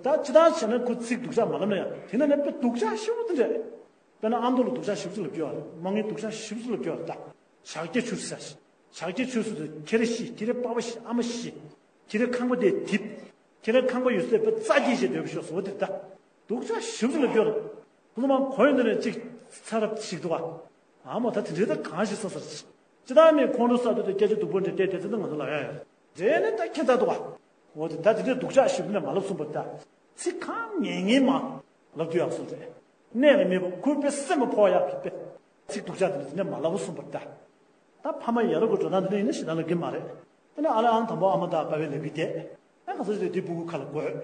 ད་ཅི་ལྟར་བྱས་ན་ཁོ་ཚིག་སྡུག་ཅག་མ་ལབ་ན་ཡང་དེ་ན་ནི་དཔེ་སྡུག་ཅག་ཞེ་པོ་དེ་འདྲས། དཔེར་ན་ཨ་མདོ་ལ་སྡུག་ཅག་ཞེ་པོ་ཅིག་ལབ་ཀྱི་ཡོད་རེད། མ་ངའི་སྡུག་ཅག་ཞེ་པོ་ཅིག་ལབ་ཀྱི་ཡོད་རེད་ད། ཞག་བརྒྱ་ཆུ་ཟ་ཞག་བརྒྱ་ཆུ་ཟ་དུ་ཁྱེད་རེ་ཤི་ཁྱེད་རེ་པགས་པ་ཤི་ཨ་མ་ཤི། ཁྱེད་རེ་ཁང་པ་དེ་དིབ། ཁྱེད་རེ་ཁང་པ་ཡོད་སའི་དཔེ་རྩ་སྐྱེས་ཞེས་འདོད་པ་ཤོག་ཟོ་དེ་ད། སྡུག་ཅག་ཞེ་པོ་ཅིག་ལབ་ཀྱི་ཡོད་རེད། ཁོ་ཚོ་མ་གོ་ཡོད་འདི་ནས་ཅིག་ཚ་རབ་ཞིག་འདུག་བ། ཨ་མ་ད་དེ་འདྲའི་ད་གང་ཞིག་ས་སར་ཅི་ད་མི་ཁོང་ཁྲོ་ས་དུ་དེ་སྐད་ཆ་སྡུག་པོ་འདྲ་བལྟས་དེ་ཚོ་ད་ང་ཚོ་ལ་ཡ་ཡོད་རེད་ནི་ད་ཁྱད་མཚར་འདུག་བ། འོ་དེ་ད་དེ་འདྲའི་སྡུག་ཅག་ཞིག་ནས་མ་ལབ་གསུངས་པ་ད། ཚིག་གང་ངན་ངན་མ་ལབ་དུ་ཡག་གསུངས་རེད། གནས་ལ་མེད་པ་ཁུར་པའི་སེམས་མ་ཕོག་ཡག་གི་དཔེ། ཚིག་སྡུག་ཅག་དེ་འདྲ་དེ་འདྲ་མ་ལབ་གསུངས་པ་ད། ད་ཕ་མ་ཡ་རབས་ཀྱི་འགྲོ་སྟངས་དེ་འདྲ་ཡིན་ན་ཞེ་སྡང་ལ་གི་མ་རེད། ཨ་ནི་ཨ་ལ་ཨང་དང་པོ་ཨ་མ་དང་པ་བའི་ལབ་གི་དེ། ཨ་ག་ཚོད་ཅིག་དེ་སྤུ་གུ་ཁ་ལ་དགོས།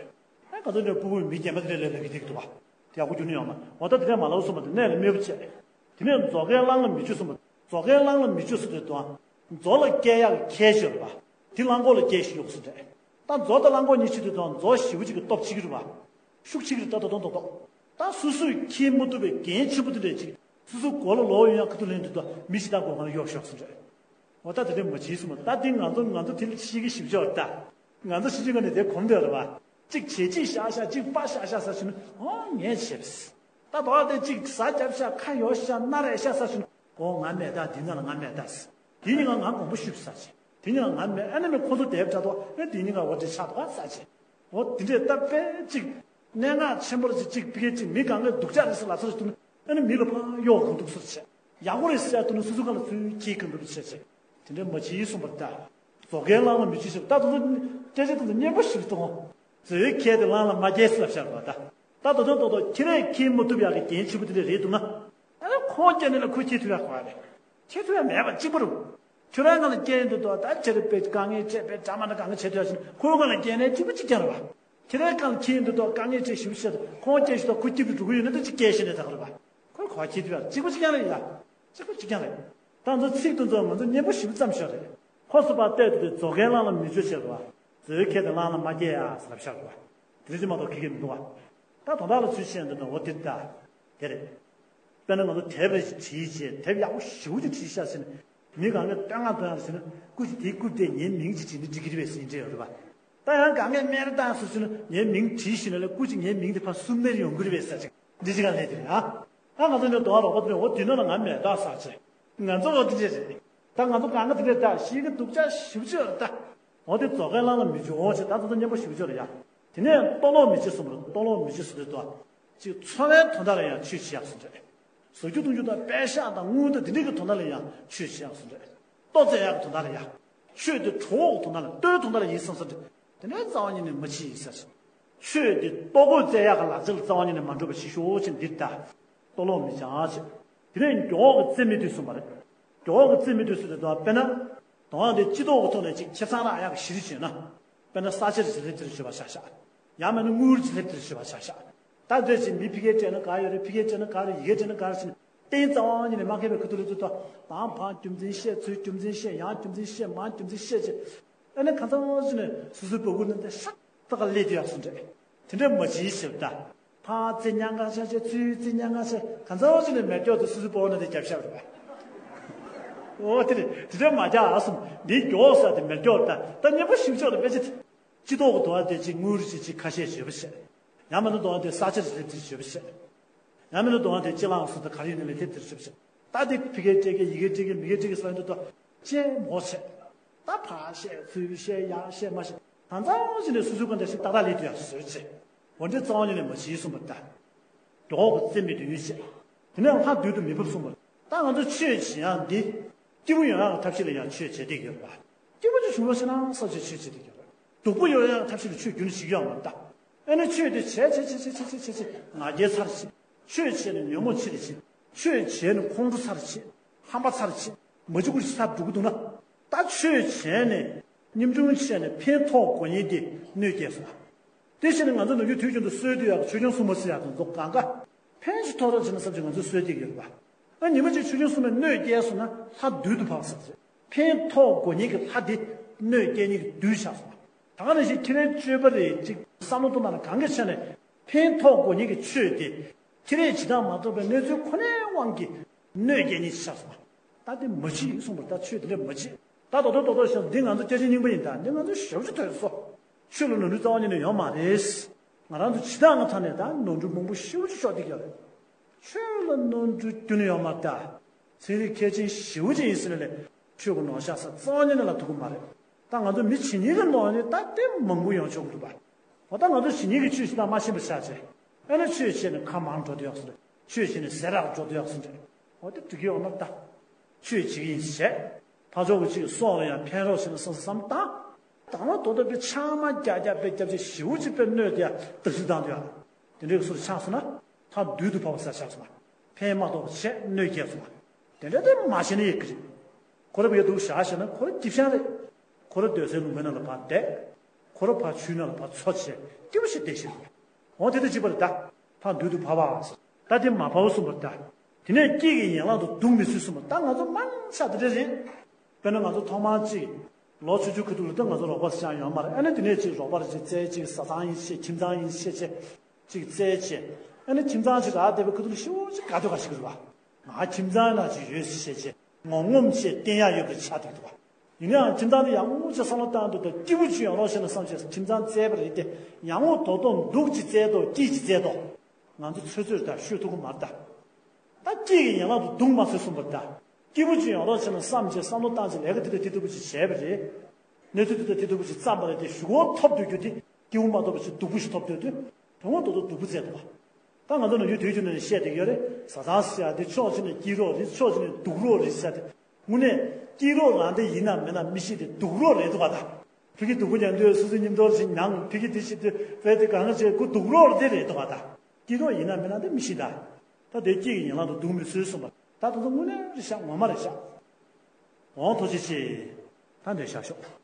ཨ་ག་ཚོད་ཅིག་སྤུ་གུ་མི་རྒན་པ་དེ་འདྲ་ལ་ལབ་གི་དེ་འདུག་བ། དེ་ཡག་པོ་རྒྱུ་ནི་ཡོང་མ། འོ་ད་དེ་འདྲ་མ་ལབ་གསུངས་པ་དེ་གནས་ལ་མེད་པ་བྱས། དེ་ནས་མཛོ་ཁའི་གླང་ལ་མི་འཇུ་གསུངས་པ། མཛོ་ཁའི་གླང་ལ་མི་འཇུ་ཟེར་དུས་དང་། མཛོ་ལ་སྐྱེལ་ཡག་གི་ཁལ་ཞིག་ཡོད་རེད་པ། དེ་གླང་གོག་ལ་སྐྱེལ་ཞིག་ཡོད་གསུངས་རེད། ད་མཛོ་དང་གླང་གོག་གཉིས་ཕྱེ་དུས་དང་མཛོ་ཞེ་པོ་ཅིག་གི་སྟོབས་ཆེ་གི་རེད་པ། ཤུགས་ཆེ་གི་རེད་ད་དོ་དོ་དོ་དོ། ད་སོ་སོས་འཁྱེར་མ་ཐུབ་པའི་འགན་ཆེན་པོ་དེ་འདྲ་ཅིག་སོ་སོའི་མགོ་ལ་ལོག་ཡོང་ཡག་ཁ་ཐུག་ལེན་དུས་ད་མི་ཞིག་ད་སྒོ་ཁང་ལ་གཡོག་ཤོག་ཟེར་རེད། འོ་ད་དེ་འདྲ་མ་བྱེད་གསུངས་པ་ད་དེ་ང་ཚོ་ང་ཚོ་དེ་ལ་ཤེས་ཀྱི་ཞིབ་ཆ་བ་ད། ང་ཚོ་ཤེས་ཀྱི་ག་ནས་དེ་གོམས་དེ་རེད་པ། གཅིག་བྱེད་གཅིག་བཞག་བཞག་གཅིག་པ་བཞག་བཞག་ཟེར་ཞིག་ནི་ཨོ་ངས་བྱེད་པས། ད་དོག་དེ་གཅིག་ཟ་རྒྱབ་ཤག་ཁ་ཡོ་ཤག་སྣ་རལ་ཤག་ཟེར་ཞིག་ནི་ཨོ་ང་མེད་ད་དེ་ན་ལ་ང་མེད་ད་ཟེར། དེ་ཉིན་ང་ང་དགོངས་པ་ཞུས་ཟེར་ཅིག་དེ་ཉིན་ང་ང་མེད་ཨ་ནི་མི་ཁོ་ཚོ་དེབ་དྲ་དོག་ཨ་དེ་ཉིན་ང་འོ་དེ་ཆགས་དོག་ཟེར་ཅིག་འོ་དེ་འདྲས་ད་དཔེ་གཅིག་གནད་འགག་ཆེན་པོ་ལ་ཅིག་གཅིག་ཕི་གེ་གཅིག་མི་གང་གའི་སྡུག་ཅག་རེད་ཟེར་ལབ་ཚོད་ཅིག་ཐུབ་ན་ཨ་ནི་མི་ལ་ཕར་གཡོག་གང་ཐུབ་ཟེར་བྱས། ཡག་པོ་རེད་ཟེར་ཐུབ་ན་སོ་སོ་གང་ལ་ཚུར་སྐྱེལ་གང་ཐུབ་བྱས་བྱས། དེ་འདྲས་མ་བྱེད་གསུངས་པར་ལྟ། མཛོ་ཁའི་གླང་ལ་མི་འཇུ་ཞེས་ད་དུང་སྐད་ཆ་དེ་ཚོ་སྙན་པོ་ཞིག་གཏོང་། མཛོ་ཁའི་ཁལ་དེ་གླང་ལ་མ་སྐྱེལ་ཟེར་ལབ་བཞག་པ་ད། ད་དོ་དོ་དོ་དོ་ཁྱེད་རས་འཁྱེར་མ་ཐུབ་ཡག་གི་འགན་ཆེན་པོ་དེ་འདྲས་རེད་འདུག་ན། ཨ་ནི་ཁོང་སྐྱེལ་ནས་ལ་ཁོས་འཁྱེར་ཐུབ་ཡག་ག་རེད། འཁྱེར་ཐུབ་ཡག་མེད་པ་གཅིག་པ་རུ། ཁྱོད་རང་ང་ལ་སྐྱེལ་ཡོང་དུས་དོ་ད་ཁྱེད་རེ་དཔེ་དཀའ་ངལ་འཕྲད་པའི་གྲ་མ་ན་དཀའ་ངལ་འཕྲད་ཐུབ་ཡག་ཞིག་ཁོའི་ང་ལ་སྐྱེལ་ནས་གཅིག་པ་གཅིག་རྐྱང་རེད་པ། ཁྱེད་རའི་སྒང་ལ་འཁྱེར་ཡོང་དུས་དོ་དཀའ་ངལ་འཕྲད་ཞིབ་བཤད་དུ་ཁོང་སྐྱེལ་ཞིག་དོ་ཁོ་སྐྱིད་པའི་འགྲོ་གི་ཡོད་ན་དོ་གཅིག་སྐྱེལ་ཤེས་ནས་ད་ག་རེད་པ། ཁོས་ག་བ་འཁྱེར་ཐུབ་ཡག་གཅིག་པ་གཅིག་རྐྱང་རེད་ཡ། གཅིག་པ་གཅིག་རྐྱང་རེད། ད་ང་ཚོ་ཚིག་དེ་ཚོ་ང་ཚོ་སྙན་པོ་ཞིབ་ཙམ་ཤོད་རེད། ཁོ་སུ་པ་བལྟས་དུས་དེ་མཛོ་ཁའི་གླང་ལ་མི་འཇུ་བྱེད་རོ། མཛོའི་ཁལ་དེ་གླང་ལ་མ་སྐྱེལ་ཡ་ཟེར་ལབ་ཤག་རོ། དེ་རིགས་མ་གཏོགས་ཁེ་ཁེ་མི་འདུག་བ། ད་དོན་དག་ལ་ཚུལ་བཤད་འདི་ནོ་འོ་དེ་ལྟ། དེ་རེད། དཔེར་ན་ང་ཚོ་དེབ་རེ་ཞིག་བྲིས་བྱས་དེབ་ཡག་པོ་ཞེ་པོ་ཅིག་བྲིས་ཤག་ཟེར་ནས། མི་གང་གིས་བསྟོད་བསྔགས་བཏང་ཡག་ཟེར་ན་སྐུ་མཁྱེན་དེའི་སྐུ་དེ་ངའི་མིང་ཅིག་བྲིས་ན་འགྲིག་གི་རེད་པས་ཟེར་འདྲ་ཡོད་རེད་པ། ད་ཡང་གང་གིས་སྨད་རེ་བཏང་ཡག་ཟེར་ན་ངའི་མིང་བྲིས་ཤིག་ན་ལས་སྐུ་མཁྱེན་ངའི་མིང་དེ་ཕར་སུབ་སྨད་རེ་ཡོང་གི་རེད་པས་ཟེར་ཅིག་འདི་ཅིག་ག་ལས་དེ་རེད་ཨ། ཨ་ང་ཚོ་ནས་དོ་བ་རོགས་པ་དེ་འོ་དེ་ནང་ལ་ང་མེད་ད་ཟེར་ཅིག་ང་ཚོ་འོ་དེ་འདྲས་རེད། ད་ང་ཚོ་གང་ག་དེ་འདྲས་ད་ཤེས་ཀྱི་སྡུག་ཅག་ཞེ་པོ་ཅིག་ཡོད་རེད་ད། འོ་དེ་མཛོ་ཁའི་གླང་ལ་མི་འཇུ་འོ་ཅེས་ད་ཚོ་ཚོ་སྙན་པོ་ཞེ་པོ་ཅིག་ཡོད་རེད་ཡ། དེ་ནས་ལྟོ་སློང་མི་བྱེད་གསུངས་པ་རེད། ལྟོ་སློང་མི་བྱེད་ཟེར་དུས་དོ། ཅིག་འཚོ་བའི་དོན་དག་ལ་ཡང་ཆོས་བྱེད་ཡག་གསུངས་རེད། བཟོ་རྒྱུ་བཏུང་རྒྱུ་དང་པད་ཤག་དང་དངུལ་དང་དེ་འདྲས་ཀྱི་དོན་དག་ལ་ཡང་ཆོས་བྱེད་ཡག་གསུངས་རེད། ལྟོ་རྩེ་ཡག་གི་དོན་དག་ལ་ཡང་། ཆོས་དེ་གྲོགས་དོན་དག་ལ་ལྟོའི་དོན་དག་ལ་ཡིན་བསམ་ས་འདྲ། དེ་འདྲའི་རྩ་བ་ཉིད་ནས་མ་བྱེད་ཡིན་ཟེར། ཆོས་དེ་ལྟོ་གོས་རྩེ་ཡག་གི་ལག་ཆ་ལ་རྩ་བ་ཉིད་ནས་མ་འགྲོ་བ་ཞིག་ཤོག་ཅེས་འདིར་ད། ལྟོ་སློང་མི་བྱ་ཞེས། དེ་ནས་མགྱོགས་ཀྱི་རྩེ་མི་དུས་གསུངས་པ་རེད། མགྱོགས་ཀྱི་རྩེ་མི་དུས་གསུངས་ནས་དོ་དཔེར་ན། དོ་དབང་དེ་སྤྱི་ཚོགས་ཀྱི་ཐོག་ནས་ཅིག་ཁེ་བཟང་རག་ཡག་གི་གཞི་རེ་བྱས་ན། དཔེར་ན་ས་ཆ་རེ་ཅིག་སླེབས་དེ་རེ་བྱས་པ་ཆ་བཞག་ཡང་མིན་ན་དངུལ་ཅིག་སླེབས་དེ་རེ་བྱས་པ་ཆ་བཞག་ད་འདོད་ཅིག་མི་ཕ་གིར་སྤྲད་ན་ག་རེ་ཡོད་རེད། ཕ་གིར་སྤྲད་ན་ག་རེ་ཡི་གེར་སྤྲད་ན་ག་རེ་ཟེར་ནས་གཏན་རྩ་བ་ཉིད་ནས་མ་མཁས་པའི་ཁ་ཐུག་ལ་ཚུར་ལྟ། དང་བང་རྒྱུ་མཚན་བཤད། ཚུར་རྒྱུ་མཚན་བཤད། ཡང་རྒྱུ་མཚན་བཤད། མར་རྒྱུ་མཚན་བཤད་ཅིག་ཨ་ནི་གང་ཚང་ཅིག་ནས་སོ་སོའི་སྤུ་གུ་ནང་དེ་ཤག་ཏག་ལས་དུ་ཡག་སུ་འདྲ། དེ་འདྲ་མ་བྱེད་ཞེས་ད། ཕར་རྩེ་ཉག་ག་ཆ་ཆ་ཚུར་རྩེ་ཉག་ག་ཆ་གང་ཚང་ཅིག་ནས་མེ་སྒྱོགས་དེ་སོ་སོའི་སྤོ་ན་དེ་རྒྱབ་ཤག་རེད་པ། འོ་དེ་རེད། དེ་འདྲ་མ་རྒྱག་ཨ་སོམ་འདི་མགྱོགས་ས་དེ་མེ་སྒྱོགས་ད་ད་གཉེན་པོ་ཞིབ་ཆོག་ཏུ་དཔེ་ཆ་དེ། སྤྱི་ཚོགས་ཀྱི་དོ་བ་དེ་ཅིག་དངུལ་རེ་ཅིག་ཅིག་ཁ་ཤས་ཞེ་པོ་བཤད། ཡང་མིན་ན་དོ་བ་དེ་ས་ཆ་རེ་ཅིག་ཞེ་པོ་བཤད། ཡང་མིན་ན་དོ་བ་དེ་ཅི་ལའང་སོ་ད་ག་རེ་ཡིན་ནའི་ལས་དེབ་དེར་ཞིབ་ཞིབ། ད་དེ་ཕ་གིར་སྤྲད་མཁན་ཡི་གེར་སྤྲད་མཁན་མི་གིར་སྤྲད་མཁན་སོགས་ཡིན་དུས་ད་ཅེས་མོ་བྱས། ད་ཕར་བཤད་ཚུར་བཤད་ཡར་བཤད་མར་བཤད་གང་ཚང་ཞིག་ནས་སོ་སོའི་ཀུན་ད་ཞིག་ཏག་ཏག་ལས་དུ་ཡག་བཟོས་བྱས། འོ་འདྲའི་རྩ་བ་ཉིད་ནས་མ་བྱེད་གསུངས་པ་ད། མགྱོགས་ཀྱི་རྩེ་མི་དུས་བྱས། དེ་ནས་ལྷ་བདུད་དུ་མི་འབབ་གསུངས་པ། ད་ང་ཚོ་ཆོས་བྱེད་ཡག་འདི། སྐྱིད་པོ་ཡོང་ཡག་གི་ཐབས་ཤེས་ལ་ཡང་ཆོས་བྱེད་བསྡད་ཀྱི་ཡོད་རེད་པ། སྐྱིད་པོ་ཅིག་བྱུང་རོགས་བྱས་ན་བསམ་བྱས་ཆོས་བྱེད་བསྡད་ཀྱི་ཡོད་རེད། སྡུག་པོ་ཡོང་ཡག་ཐབས་ཤེས་ལ་ཆོས་རྒྱུན་ནས་བྱེད་ཀྱི་ཡོད་མ་རེད་ད། ཨ་ནི་ཆོས་དེ་བྱས་བྱས་བྱས་བྱས་བྱས་བྱས་བྱས་ང་རྒྱལ་ཚར་བྱས། ཆོས་བྱས་ནས་ཉོན་མོངས་ཆེ་རུ་ཕྱིན། ཆོས་བྱས་ནས་ཁོང་ཁྲོ་ཚར་བྱས། ཧམ་པ་ཚར་བྱས། མ་བྱེད་དགུ་ཞིག་ཚར་འགྲོ་གི་འདུག་ན། ད་ཆོས་བྱས་ནས་ཉམ་ཆུང་བྱས་ནས་ཕན་ཐོགས་དགོས་ཉེན་དེ་གནོད་སྐྱེལ་སོང་ང་། དེ་བྱས་ནས་ང་ཚོ་ནམ་རྒྱུན་དུས་རྒྱུན་དུ་གསོལ་འདེབས་ཡག་གི་ཆོས་སྐྱོང་སྲུང་མ་ཟེར་ཡག་དང་མདོ་གང་ག་ཕན་ཞིག་ཐོགས་རོགས་བྱས་ན་བསམ་གྱི་ང་ཚོས་གསོལ་འདེབས་ཡོད་པ། ཨ་ཉི་མ་གཅིག་ཆོས་སྐྱོང་སྲུང་མས་གནོད་སྐྱེལ་སོང་ན་ལྷ་བདུད་དུ་བབས་ཟེར་ཟེར། ཕན་ཐོགས་དགོས་ཉེན་གྱི་ལྷ་དེ་གནོད་སྐྱེལ་ཉེན་གྱི་བདུད་ཆགས་སོང་། ད་ག་ནང་བཞིན་ཁྱེད་རའི་སྤྱོད་པ་རེད་ཅིག་བསམ་བློ་གཏོང་སྟངས་ལ་གང་གི་ཆ་ནས་ཕན་ཐོགས་དགོས་ཉེན་གྱི་ཆོས་དེ་ཁྱེད་རས་བྱེད་སྟངས་མ་རྟོགས་པའི་གནས་ཚུལ་ཁོ་ནའི་དབང་གིས་གནོད་སྐྱེལ་ཉེན་ཆགས་སོང་། ད་དེ་མ་བྱེད་གསུངས་པར་ད་ཆོས་དེ་འདྲ་མ་བྱེད། ད་རྡོག་རྡོག་རྡོག་རྡོག་བཤད་འདི་ང་ཚོ་སྐྱེ་ཆེན་རྙིང་པ་ཡིན། ད་འདི་ང་ཚོ་ཞབས་ཕྱི་ཐོས་སོ། ཆོས་ལ་ནོར་འཁྲུལ་རྩ་བ་ཉིད་ནས་ཡོད་མ་རེད། ང་རང་ཚོ་བྱེད་སྟངས་ཀྱི་ཐོག་ནས་ད་ནོར་འཁྲུལ་མང་པོ་ཤུགས་ཆེ་ཤོར་བསྡད་ཀྱི་ཡོད་རེད། ཆོས་ལ་ནོར་འཁྲུལ་རྒྱུན་ནས་ཡོད་མ་རེད་ད། ཚན་རིག་མཁས་ཅན་ཞེ་པོ་ཅིག་ཡིན་ཟེར་ནས་ལས་ཆོས་ཀྱི་ནོར་བཞག་ས་རྩ་བ་ཉིད་ནས་ལ་ཐུག་གི་མ་རེད། ད་ང་ཚོ་མི་བྱེད་ཉེན་གྱི་ནོར་ནི་ད་དེ་མང་པོ་ཡོང་ཆོག་གི་རེད་པ། འོ་ད་ང་ཚོ་བྱེད་ཉེན་གྱི་ཆོས་བྱེད་སྟངས་མ་ཤེས་པ་ཆགས་བྱས། ཨ་ནི་ཆོས་བྱས་ནས་ཁ་མང་འགྲོ་དུ་ཡག་སོ་རེད། ཆོས་བྱས་ནས་ཟས་རག་འགྲོ་དུ་ཡག་སོ་རེད། འོ་དེ་འགྲིག་གི་ཡོད་མ་རེད་ད། ཆོས་བྱེད་ཀྱི་ཡིན་བྱས། ཕར་ཕྱོགས་ཀྱི་ཅིག་སྲོག་ལ་ཡང་ཕན་རོགས་བྱས་ན་བསམ་བསམ་བཏང་། དང་བླངས་དོ་དོ་པའི་ཆག་མ་རྒྱག་རྒྱག་པའི་སྐྱབས་ཆེ་ཞེ་པོ་ཅིག་པའི་གནོད་དེ་ཡང་བརྟག་ཞིབ་བཏང་དུ་ཡག་དེ་འདྲའི་སུ་ཆགས་སོང་ན། ཐག་རྡུལ་དུ་བབས་པ་ས་ཆགས་སོང་ན། ཕན་མ་ཐོགས་པ་བྱས་གནོད་སྐྱེལ་སོང་ན། དེ་འདྲ་དེ་མ་བྱས་ན་ཡག་གི་རེད། ཁོ་ར་བའི་འདུག་བཞག་བྱས་ན་ཁོ་ར་སྐྱིད་ཤང་རེད། ཁོ་ར་སྡོད་སའི་ལུང་པའི་ནང་ལ་ཕར་བསྡད། ཁོ་ར་ཕར་ཆུའི་ནང་ལ་ཕར་འཚོ་བྱས་སྐྱིད་པོ་ཞིག་བསྡད་ཤིག་འོ་དེ་དང་གཅིག་པ་རེད་ད། ཐག་རྡུལ་དུ་བབས་པ་ཟེར། ད་དེ་མ་བབས་གསུངས་པ་རེད་ད། དེ་ནས་སྐྱིད་ཀྱི་ཡན་ལག་ཏུ་སྡུག་མི་བཟོད་གསུངས་པ་ད་ང་ཚོ་མང་ཆེ་དེ་འདྲ་རེད། དཔེར་ན་ང་ཚོ་ཐོག་མར་གཅིག་ལོ་ཆུང་ཆུང་ཁ་ཐུག་ལ་ད་ང་ཚོ་རོགས་པ་ཞིག་ཅང་ཡོད་མ་རེད། ཨ་ནི་དེ་ནས་གཅིག་རོགས་པ་རེ་ཅིག་བཙལ་ཅིག་བཟའ་ཚང་ཡིན་ཤེས་ཁྱིམ་ཚང་ཡིན་ཤེས་ཅེས་ཅིག་བཙལ་ཅེས། ཨ་ནི་ཁྱིམ་ཚང་ཅིག་རག་བསྡད་པའི་ཁ་ཐུག་ལ་ཤི་བོ་ཅིག་དགའ་སྡོད་ག་ཞིག་རེད་བ། ང་ཁྱིམ་ཚང་ནང་ཅིག་ཡོད་ཤེས་ཅེས་ངོམ་ངོམ་ཅེས་བསྟན་ཡག་ཡོད་པ་ཆགས་བསྡད་འདུག་བ། ཡིན་ནའང་ཁྱིམ་ཚང་དེ་ཡག་མོ་ཅིག་བསམ་བློ་བཏང་འདུག་ད་སྐྱིད་པོ་ཅིག་ཡོང་རོགས་བྱས་ན་བསམ་བྱས་ཁྱིམ་ཚང་བཙལ་བ་རེད་དེ་ཡག་མོ་རྡོག་རྡོག་འདུག་ཅིག་བཙལ་འདུག་སྐྱིད་ཅིག་བཙལ་འདུག་ང་ཚོ་ཚོད་ཚོད་ད་ཤོད་ཐུབ་ཀྱི་མ་རེད་ད། ད་སྐྱིད་ཀྱི་ཡན་ལག་ཏུ་སྡུག་མ་བཟོད་གསུངས་པ་རེད་ད། སྐྱིད་པོ་ཅིག་ཡོང་རོགས་བྱས་ན་བསམ་བྱས་བསམ་བློ་བཏང་བྱས་ལས་ཀ་དེ་དང་དེ་ལྟ་བུ་ཅིག་བྱས་པ་རེད། གནས་ཚུལ་དེ་དང་དེ་ལྟ་བུ་ཅིག་བརྩམས་པ་རེད་དེ་གཞུག་གུ་ཐོབ་སྡོད་རྒྱུ་དེ་སྐྱིད་པོ་མ་ཐོབ་པ་ཅིག་སྡུག་པོ་ཞིག་ཐོབ་སྡོད་དུས་དོན་དངོས་ཐོག་ཏུ་སྡུག་པོ་བཙལ་འདུག་བ། ད་ང་ཚོ་ནམ་རྒྱུན་དུས་རྒྱུན་ནས་བཤད་བསྡད་ཀྱི་ཡོད་རེད། བཟའ་ཚང་ཟེར་ཡག་དེ་ཕྱོགས་གཅིག་ནས་སྐྱིད་རོགས་རེད། ཕྱོགས་གཅིག་ནས་སྡུག་རོགས་རེད་ཟེར་ཏེ། དངོས་གནས་སྐྱིད་རོགས་རང་སྡེ་ཡིན་ན་མིན་ན་མི་ཤེས་ཏེ་སྡུག་རོགས་རེད་འདུག་ག་ད། ཕ་གི་སྡུག་པོ་མྱངས་དུས་སོ་སོའི་མཉམ་དུ་ཞིག་མྱངས། ཕ་གི་དེ་ཞིག་དུས་བས་དེ་གང་བྱས་ཁོ་སྡུག་རོགས་དེ་རེད་འདུག་ག་ད། སྐྱིད་རོགས་ཡིན་ན་མིན་ན་དེ་མི་ཤེས་ད། ད་དེ་སྐྱིད་ཀྱི་ཡན་ལག་ཏུ་སྡུག་མི་བཟོད་གསུངས་པ་ད་དེ་ཚོ་དངོས་གནས་རེད་ཤག་ངོ་མ་རེད་ཤག་འོང་ཐུགས་རྗེ་ཆེ། ད་འདིར་བཞག་ཤོག